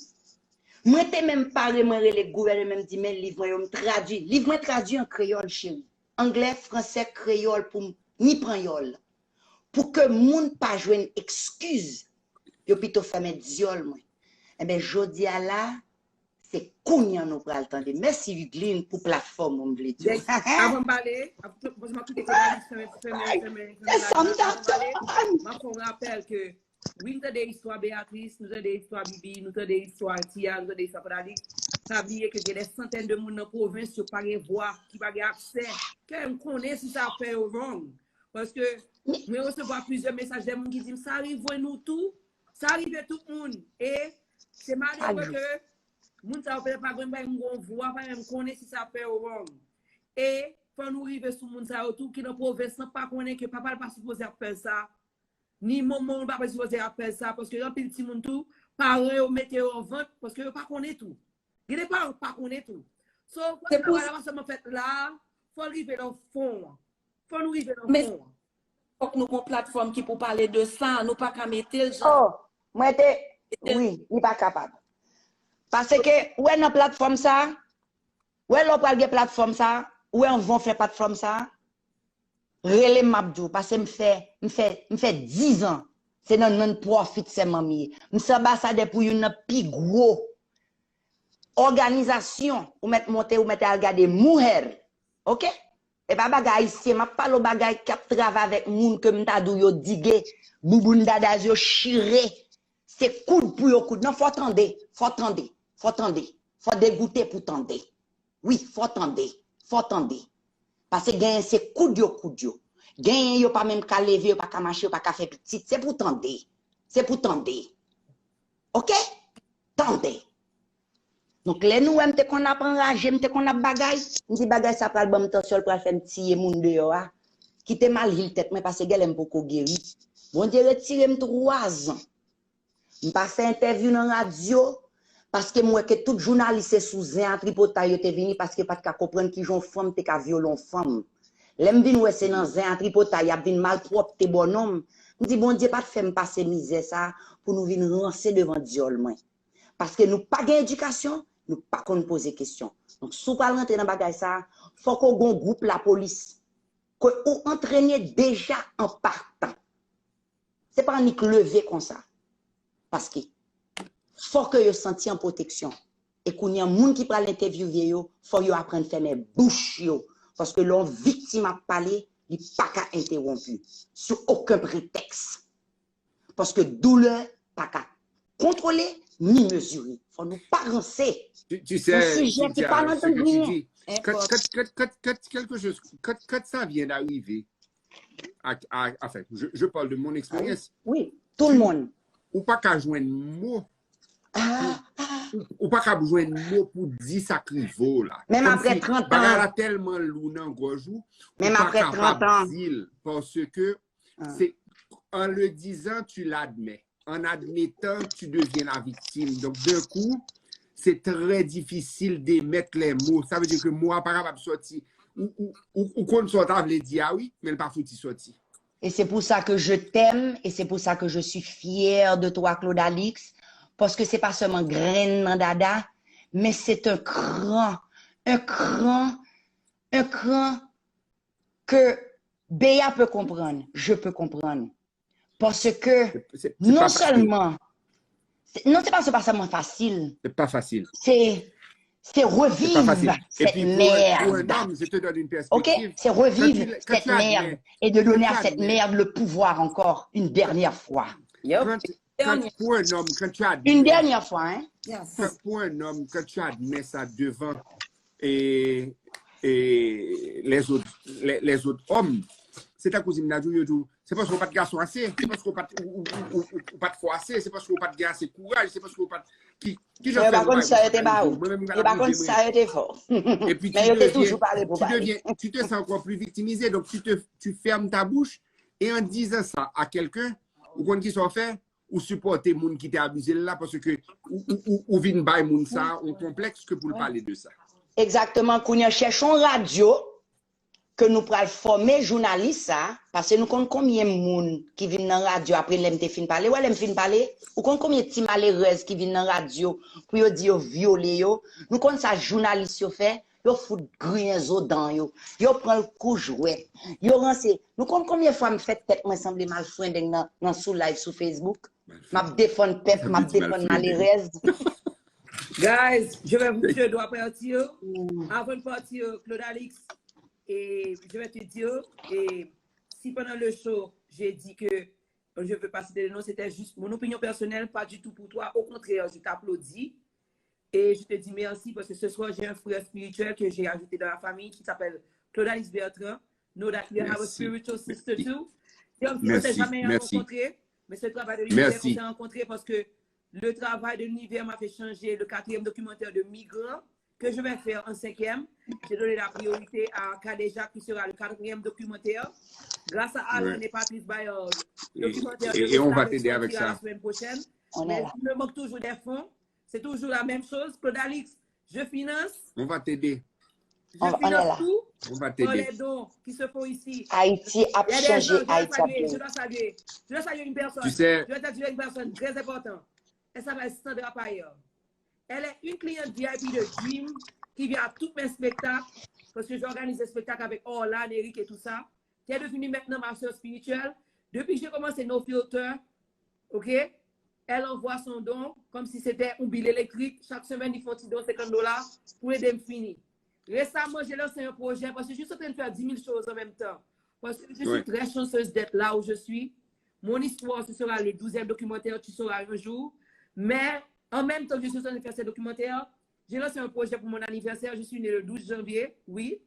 Mwen te menm pare, mwen rele gouvènman, m di, men liv mwen yo, m tradui. Liv mwen tradui an kreyòl, cheri. Anglè, fransè, kreyòl pou m ni panyòl. Pou ke moun pa jwenn ekskiz, yo pito fèmen dyòl mwen. Enben, jodi a la, se kounye a nou pral tande. Mèsi, Wiglin, pou platfòm ou, m vle di. Avan m pale, avan m kite Fèmen, Fèmen, Fèmen, That's avan m something. pale, m ap fè yon rapèl ke, wi, nou tande istwa Beatrice, nou tande istwa Bibi, nou tande istwa Tia, nou tande istwa Frederick. Pa bliye ke gen dè santèn de moun nan pwovens, yo pa gen vwa, ki pa gen aksè. Kè m konnen si sa fè yo wrong. Paske mwen resevwa plizyè mesaj de moun ki di m, sa rive nou tou, sa rive tout moun. E se malere ke moun sa yo petèt pa gen, pa gen yon vwa, pa menm konnen si sa fè yo wrong. E fò nou rive sou moun sa yo tou ki nan pwovens lan pa konnen ke papa l pa sipoze ap fè sa, ni manman l pa sipoze ap fè sa, paske gen anpil timoun tou, paran yo mete yo an vant, paske yo pa konnen tou. Gen de paran pa konnen tou. So, fò Se pou travay la pa sèlman fèt la, fò l rive nan fon an. Fò nou rive nan Men- fon an. Fòk nou gon platfòm ki pou pale de sa, nou pa ka mete l jan. Oh, mwen te, wi, li pa kapab. Paske, ou wè nan platfòm sa, ou wè lè w pral gen platfòm sa, ou wè anvan w fè platfòm sa, Rele m, m ap di w, paske m fè, m fè, m fè diz an. Se nan non-profit sèlman m ye. M se anbasadè pou youn nan pi gwo òganizasyon. Ou mèt monte, ou mèt al gade Mujer. Oke? E pa bagay ayisyen, m ap pale w bagay k ap travay avèk moun ke m ta di w yo dige, bouboun dadaz yo chire. Se koud pou yo koud. Non, fò tande, fò tande, fò tande, fò degoute pou tande. Wi, fò tande, fò tande. Paske genyen se koud yo koud yo. Genyen yo pa menm ka leve, yo pa ka mache, yo pa ka fè pitit. Se pou tande. Se pou tande. Oke? Tande. Donk, lè nou wè m te konn ap anraje, m te konn ap bagay, m di bagay sa pral ban m tansyon, l pral fè m tiye moun deyò a. Kite m al heal tèt mwen, paske genlè m poko geri. Bondye retire m twazan. M pa fè entèvyou nan radyo, paske m wè ke tout jounalis se sou zen a tripotay yo te vini, paske yo pa t ka konprann kijan yon fanm te ka vyole yon fanm. Lè m vin wè se nan zen a tripotay y ap vin malpwòpte bò non m, m di Bondye pa t fè m pase mizè sa a pou nou vin ranse devan dyòl mwen. Paske nou pa gen edikasyon, nou pa konn poze kesyon. Donk, si w pral rantre nan bagay sa a, fòk ou gon gwoup lapolis ke ou antrene deja an patan. Se pa annik leve konsa. Paske fò ke yo santi an pwoteksyon. E kounye a, moun ki pral entèvyouve yo, fò yo aprann fèmen bouch yo. Paske lè yon viktim ap pale, li pa ka entewonpi sou okenn pretèks. Paske doulè pa ka kontwole ni mezire. Fò nou pa ranse. Tu, tu sais, Yon sijè ki pa nan tout byen. Quand, quand, quand, quand, quand quelque chose, quand, quand ça vient d'arriver, à, à, enfin, je, je parle de mon expérience. Oui, tout le monde. Ou pa ka jwenn mo. Ou pa ka jwenn mo pou di sa k rive w la. Menm apre trant an. Bagay la tèlman lou nan gòj ou. Menm apre trant an. Di l, paske c'est en le disant, tu l'admets. En admettant, tu deviens la victime. Donc, d'un coup, c'est très difficile d'émettre les mots. Ça veut dire que mo a pa kapab sòti. Ou, ou, ou, ou konn sa w ta vle di a wi, men l pa fouti sòti. Et c'est pour ça que je t'aime et c'est pour ça que je suis fière de toi, Claude Alix, paske se pa sèlman grenn nan dada, men c'est un cran, un cran, un cran que Béa peut comprendre, je peux comprendre. Paske non sèlman, non, se pa, se pa sèlman fasil. Se pa fasil. Se c'est revivre cette merde. Ok, c'est revivre cette merde et de donner à cette merde le pouvoir encore une dernière fois. Quand, quand pour un homme, quand tu admets, une dernière fois, hein? Quand, pour un homme, quand tu admets ça devant et, et les autres, les, les autres hommes, se tankou si m ta di w, yo di w, se paske w pa t gason ase, se paske w pa t, ou, ou, ou, ou, ou pa t fò ase, se paske w pa t gen ase kouraj, se paske w pa t, ki, ki jan Yo pa konn sa yo te ba ou. Yo pa konn sa yo te fè w. Et puis Men yo te toujou pale pou tu deviens, tu te sens encore plus victimisé, donc tu te, tu fermes ta bouche, et en disant ça à quelqu'un, ou konn ki sa w fè, ou sipòte moun ki te abize l la, paske ou, ou, ou, ou vin bay moun sa yon konplèks ke pou l pale de sa. Egzakteman, kounye a chèche yon radyo ke nou pral fòme jounalis sa, paske nou konn konbyen moun ki vin nan radyo apre lè m te fin pale, wè lè m fin pale, ou konn konbyen ti malerèz ki vin nan radyo pou yo di yo vyole yo, nou konn sa jounalis yo fè, yo fout griyen zo dan yo, yo pran l kou jwèt, yo ranse, nou konn konbyen fwa m fè tèt mwen sanble m al frendeng nan, nan sou live sou Facebook, m ap defann pèp, m ap defann malerèz. Guys, je vais, je dois partir. Avant de partir, Claude Alix, et je vais te dire, et si pendant le show, j'ai dit que je ne veux pas citer de nom, c'était juste mon opinion personnelle, pas du tout pour toi. Au contraire, je t'applaudis. Et je te dis merci parce que ce soir, j'ai un frère spirituel que j'ai ajouté dans la famille qui s'appelle Claude Alix Bertrand. Know that you have a spiritual sister too. C'est un qui ne s'est jamais rencontré, mais c'est le travail de l'univers qu'on s'est rencontré parce que le travail de l'univers m'a fait changer le quatrième documentaire de Migrants que je vais faire en cinquième. J'ai donné la priorité à Kadéja qui sera le quatrième documentaire. Grâce à Alan et Patrice Bayard, le documentaire de Costa Rica sortira la semaine prochaine. Mais il me manque toujours des fonds. C'est toujours la même chose. Claude Alix, je finance. On va t'aider. Je finance tout On va t'aider. Les dons qui se font ici. Haïti a changé, Haïti a Je dois saluer, je dois saluer une personne. Je dois saluer une personne très importante. Elle s'appelle Sandra Payer. Elle est une cliente V I P de Dream qui vient à tous mes spectacles. Parce que j'organise des spectacles avec Orlan, Eric et tout ça. qui est devenue maintenant ma sœur spirituelle, depuis que j'ai commencé No Filter, ok, elle envoie son don comme si c'était un bill électrique. Chaque semaine, ils font un don cinquante dollars pour aider me finir. Récemment, j'ai lancé un projet parce que je suis en train de faire dix mille choses en même temps. Parce que je suis très chanceuse d'être là où je suis. Mon histoire, ce sera le douzième documentaire, tu sauras un jour. Mais en même temps que je suis en train de faire ce documentaire, j'ai lancé un projet pour mon anniversaire. Je suis née le douze janvier, oui.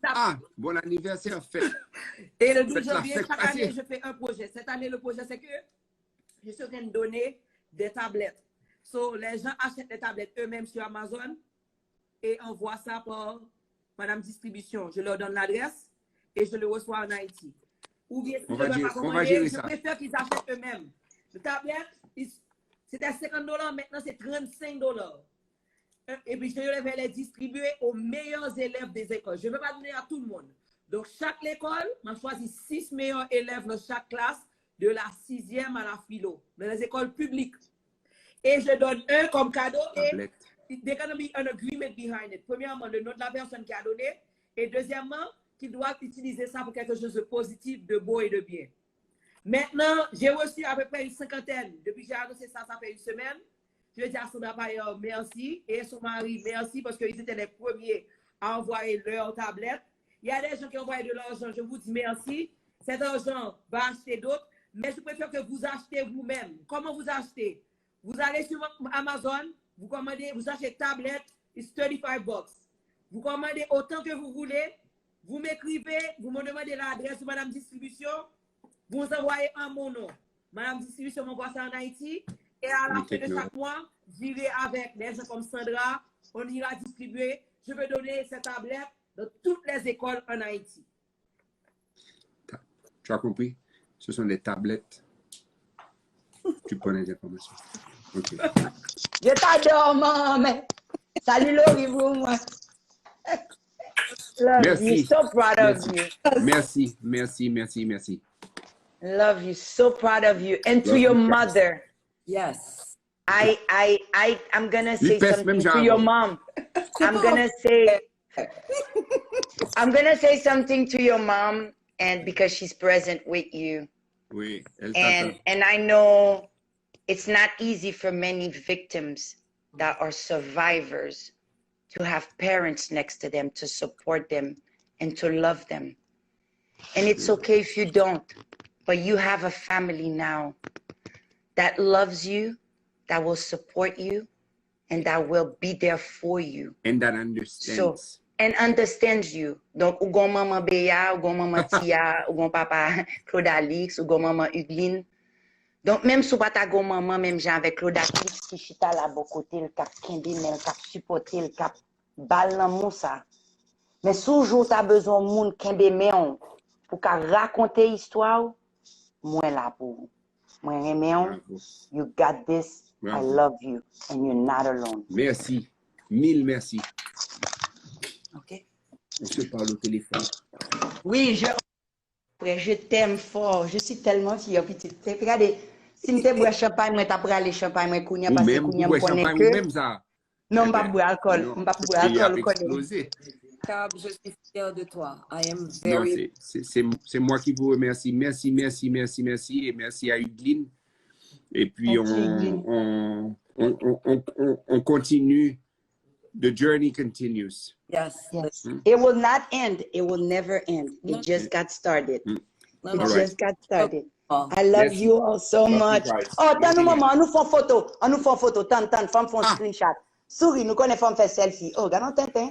Ah, bon anniversaire, fèt. Et le douze janvier, chaque année, je fais un projet. Cette année, le projet, c'est que je suis en train de donner des tablettes. So, les gens achètent les tablettes eux-mêmes sur Amazon et envoient ça par Madame Distribution. Je leur donne l'adresse et je le reçois en Haïti. Ou bien si je ne peux pas commander, je préfère qu'ils achètent eux-mêmes. Le tablette, c'était cinquante dollars, maintenant c'est trente-cinq dollars. Et puis je vais les distribuer aux meilleurs élèves des écoles. Je ne vais pas donner à tout le monde. Donc, chaque école, on choisit six meilleurs élèves dans chaque classe, de la sixième à la philo, dans les écoles publiques. Et je donne un comme cadeau et there's gonna be an agreement behind it. Premièrement, le nom de la personne qui a donné et deuxièmement, qu'il doit utiliser ça pour quelque chose de positif, de beau et de bien. Maintenant, j'ai reçu à peu près une cinquantaine. Depuis que j'ai annoncé ça, ça fait une semaine. Je dis à Sandra Paillard merci et son mari merci parce qu'ils étaient les premiers à envoyer leur tablette. Il y a des gens qui ont envoyé de l'argent, je vous dis merci. Cet argent va acheter d'autres, mais je préfère que vous achetez vous-même. Comment vous achetez? Vous allez sur Amazon, vous commandez, vous achetez tablette, it's thirty-five bucks. Vous commandez autant que vous voulez, vous m'écrivez, vous me demandez l'adresse de Madame Distribution, vous envoyez en mon nom. Madame Distribution m'envoie ça en Haïti, et à la fin de chaque mois, j'irai avec les gens comme Sandra, on ira distribuer. Je vais donner cette tablette dans toutes les écoles en Haïti. Tu as compris? Ce sont des tablettes. Tu prends les informations. Ok. Je t'adore, maman. Salut Lori pour moi. Love you. Merci. So proud of Merci. You. Merci, merci, merci, merci. Love you. So proud of you. And to Love your you, guys. Mother. Yes. I I I I'm gonna Li say pès menm something jan to your avè w. Mom. I'm gonna say I'm gonna say something to your mom, and because she's present with you, Oui, elle and t'attend. And I know it's not easy for many victims that are survivors to have parents next to them to support them and to love them. And it's okay if you don't, but you have a family now that loves you, that will support you, and that will be there for you. And that So, understands. And understands you. Donk, ou gon manman Beya, ou gon manman Tia, ou gon papa Claude Alix, ou gon manman Hugline. Donk, menm si w pa ta gon manman menm jan avèk Claude Alix ki chita la bò kote l, k ap kenbe men l, k ap sipòte l, k ap ba l lanmou sa. Men si w jou w ta bezwen yon moun kenbe men w pou ka rakonte istwa w, mwen la pou ou. Mwen renmen w. Bravo. You got this. I Bravo. Love you. And you're not alone. Merci. Mille merci. Ok. On se parle au téléphone. Oui, je. Frè, je t'aime fort. Je suis tellement fière, pitit. Te gade, si m te bwè chanpay, mwen ta prale chanpay mwen kounye a, Ou paske menm, kounye a ou m bwè konnen chanpay ke ou menm sa. Non, m p ap bwè alkòl. M p ap bwè alkòl, ou konnen. Exploser. Kab, je suis fière de toi. I am Non, very c'est c'est- c'est- c'est moi qui vous remercie. Merci, merci, merci, merci. Et merci à Hugline. Et puis, Merci, on, Hugline. on, on, on, on, on continue. The journey continues. Yes. Yes. It will not end. It will never end. It just got started. Non, It non. All right. Just got started. Oh. I love Merci. you all so Love you much. guys. Oh, tann yon Love you. Moman, ann nou fè yon foto. Ann nou fè yon foto. Tann, tann, fè m fè yon Ah. Screenshot. Souri, nou konnen fè m fè selfie. Oh, gade yon tenten.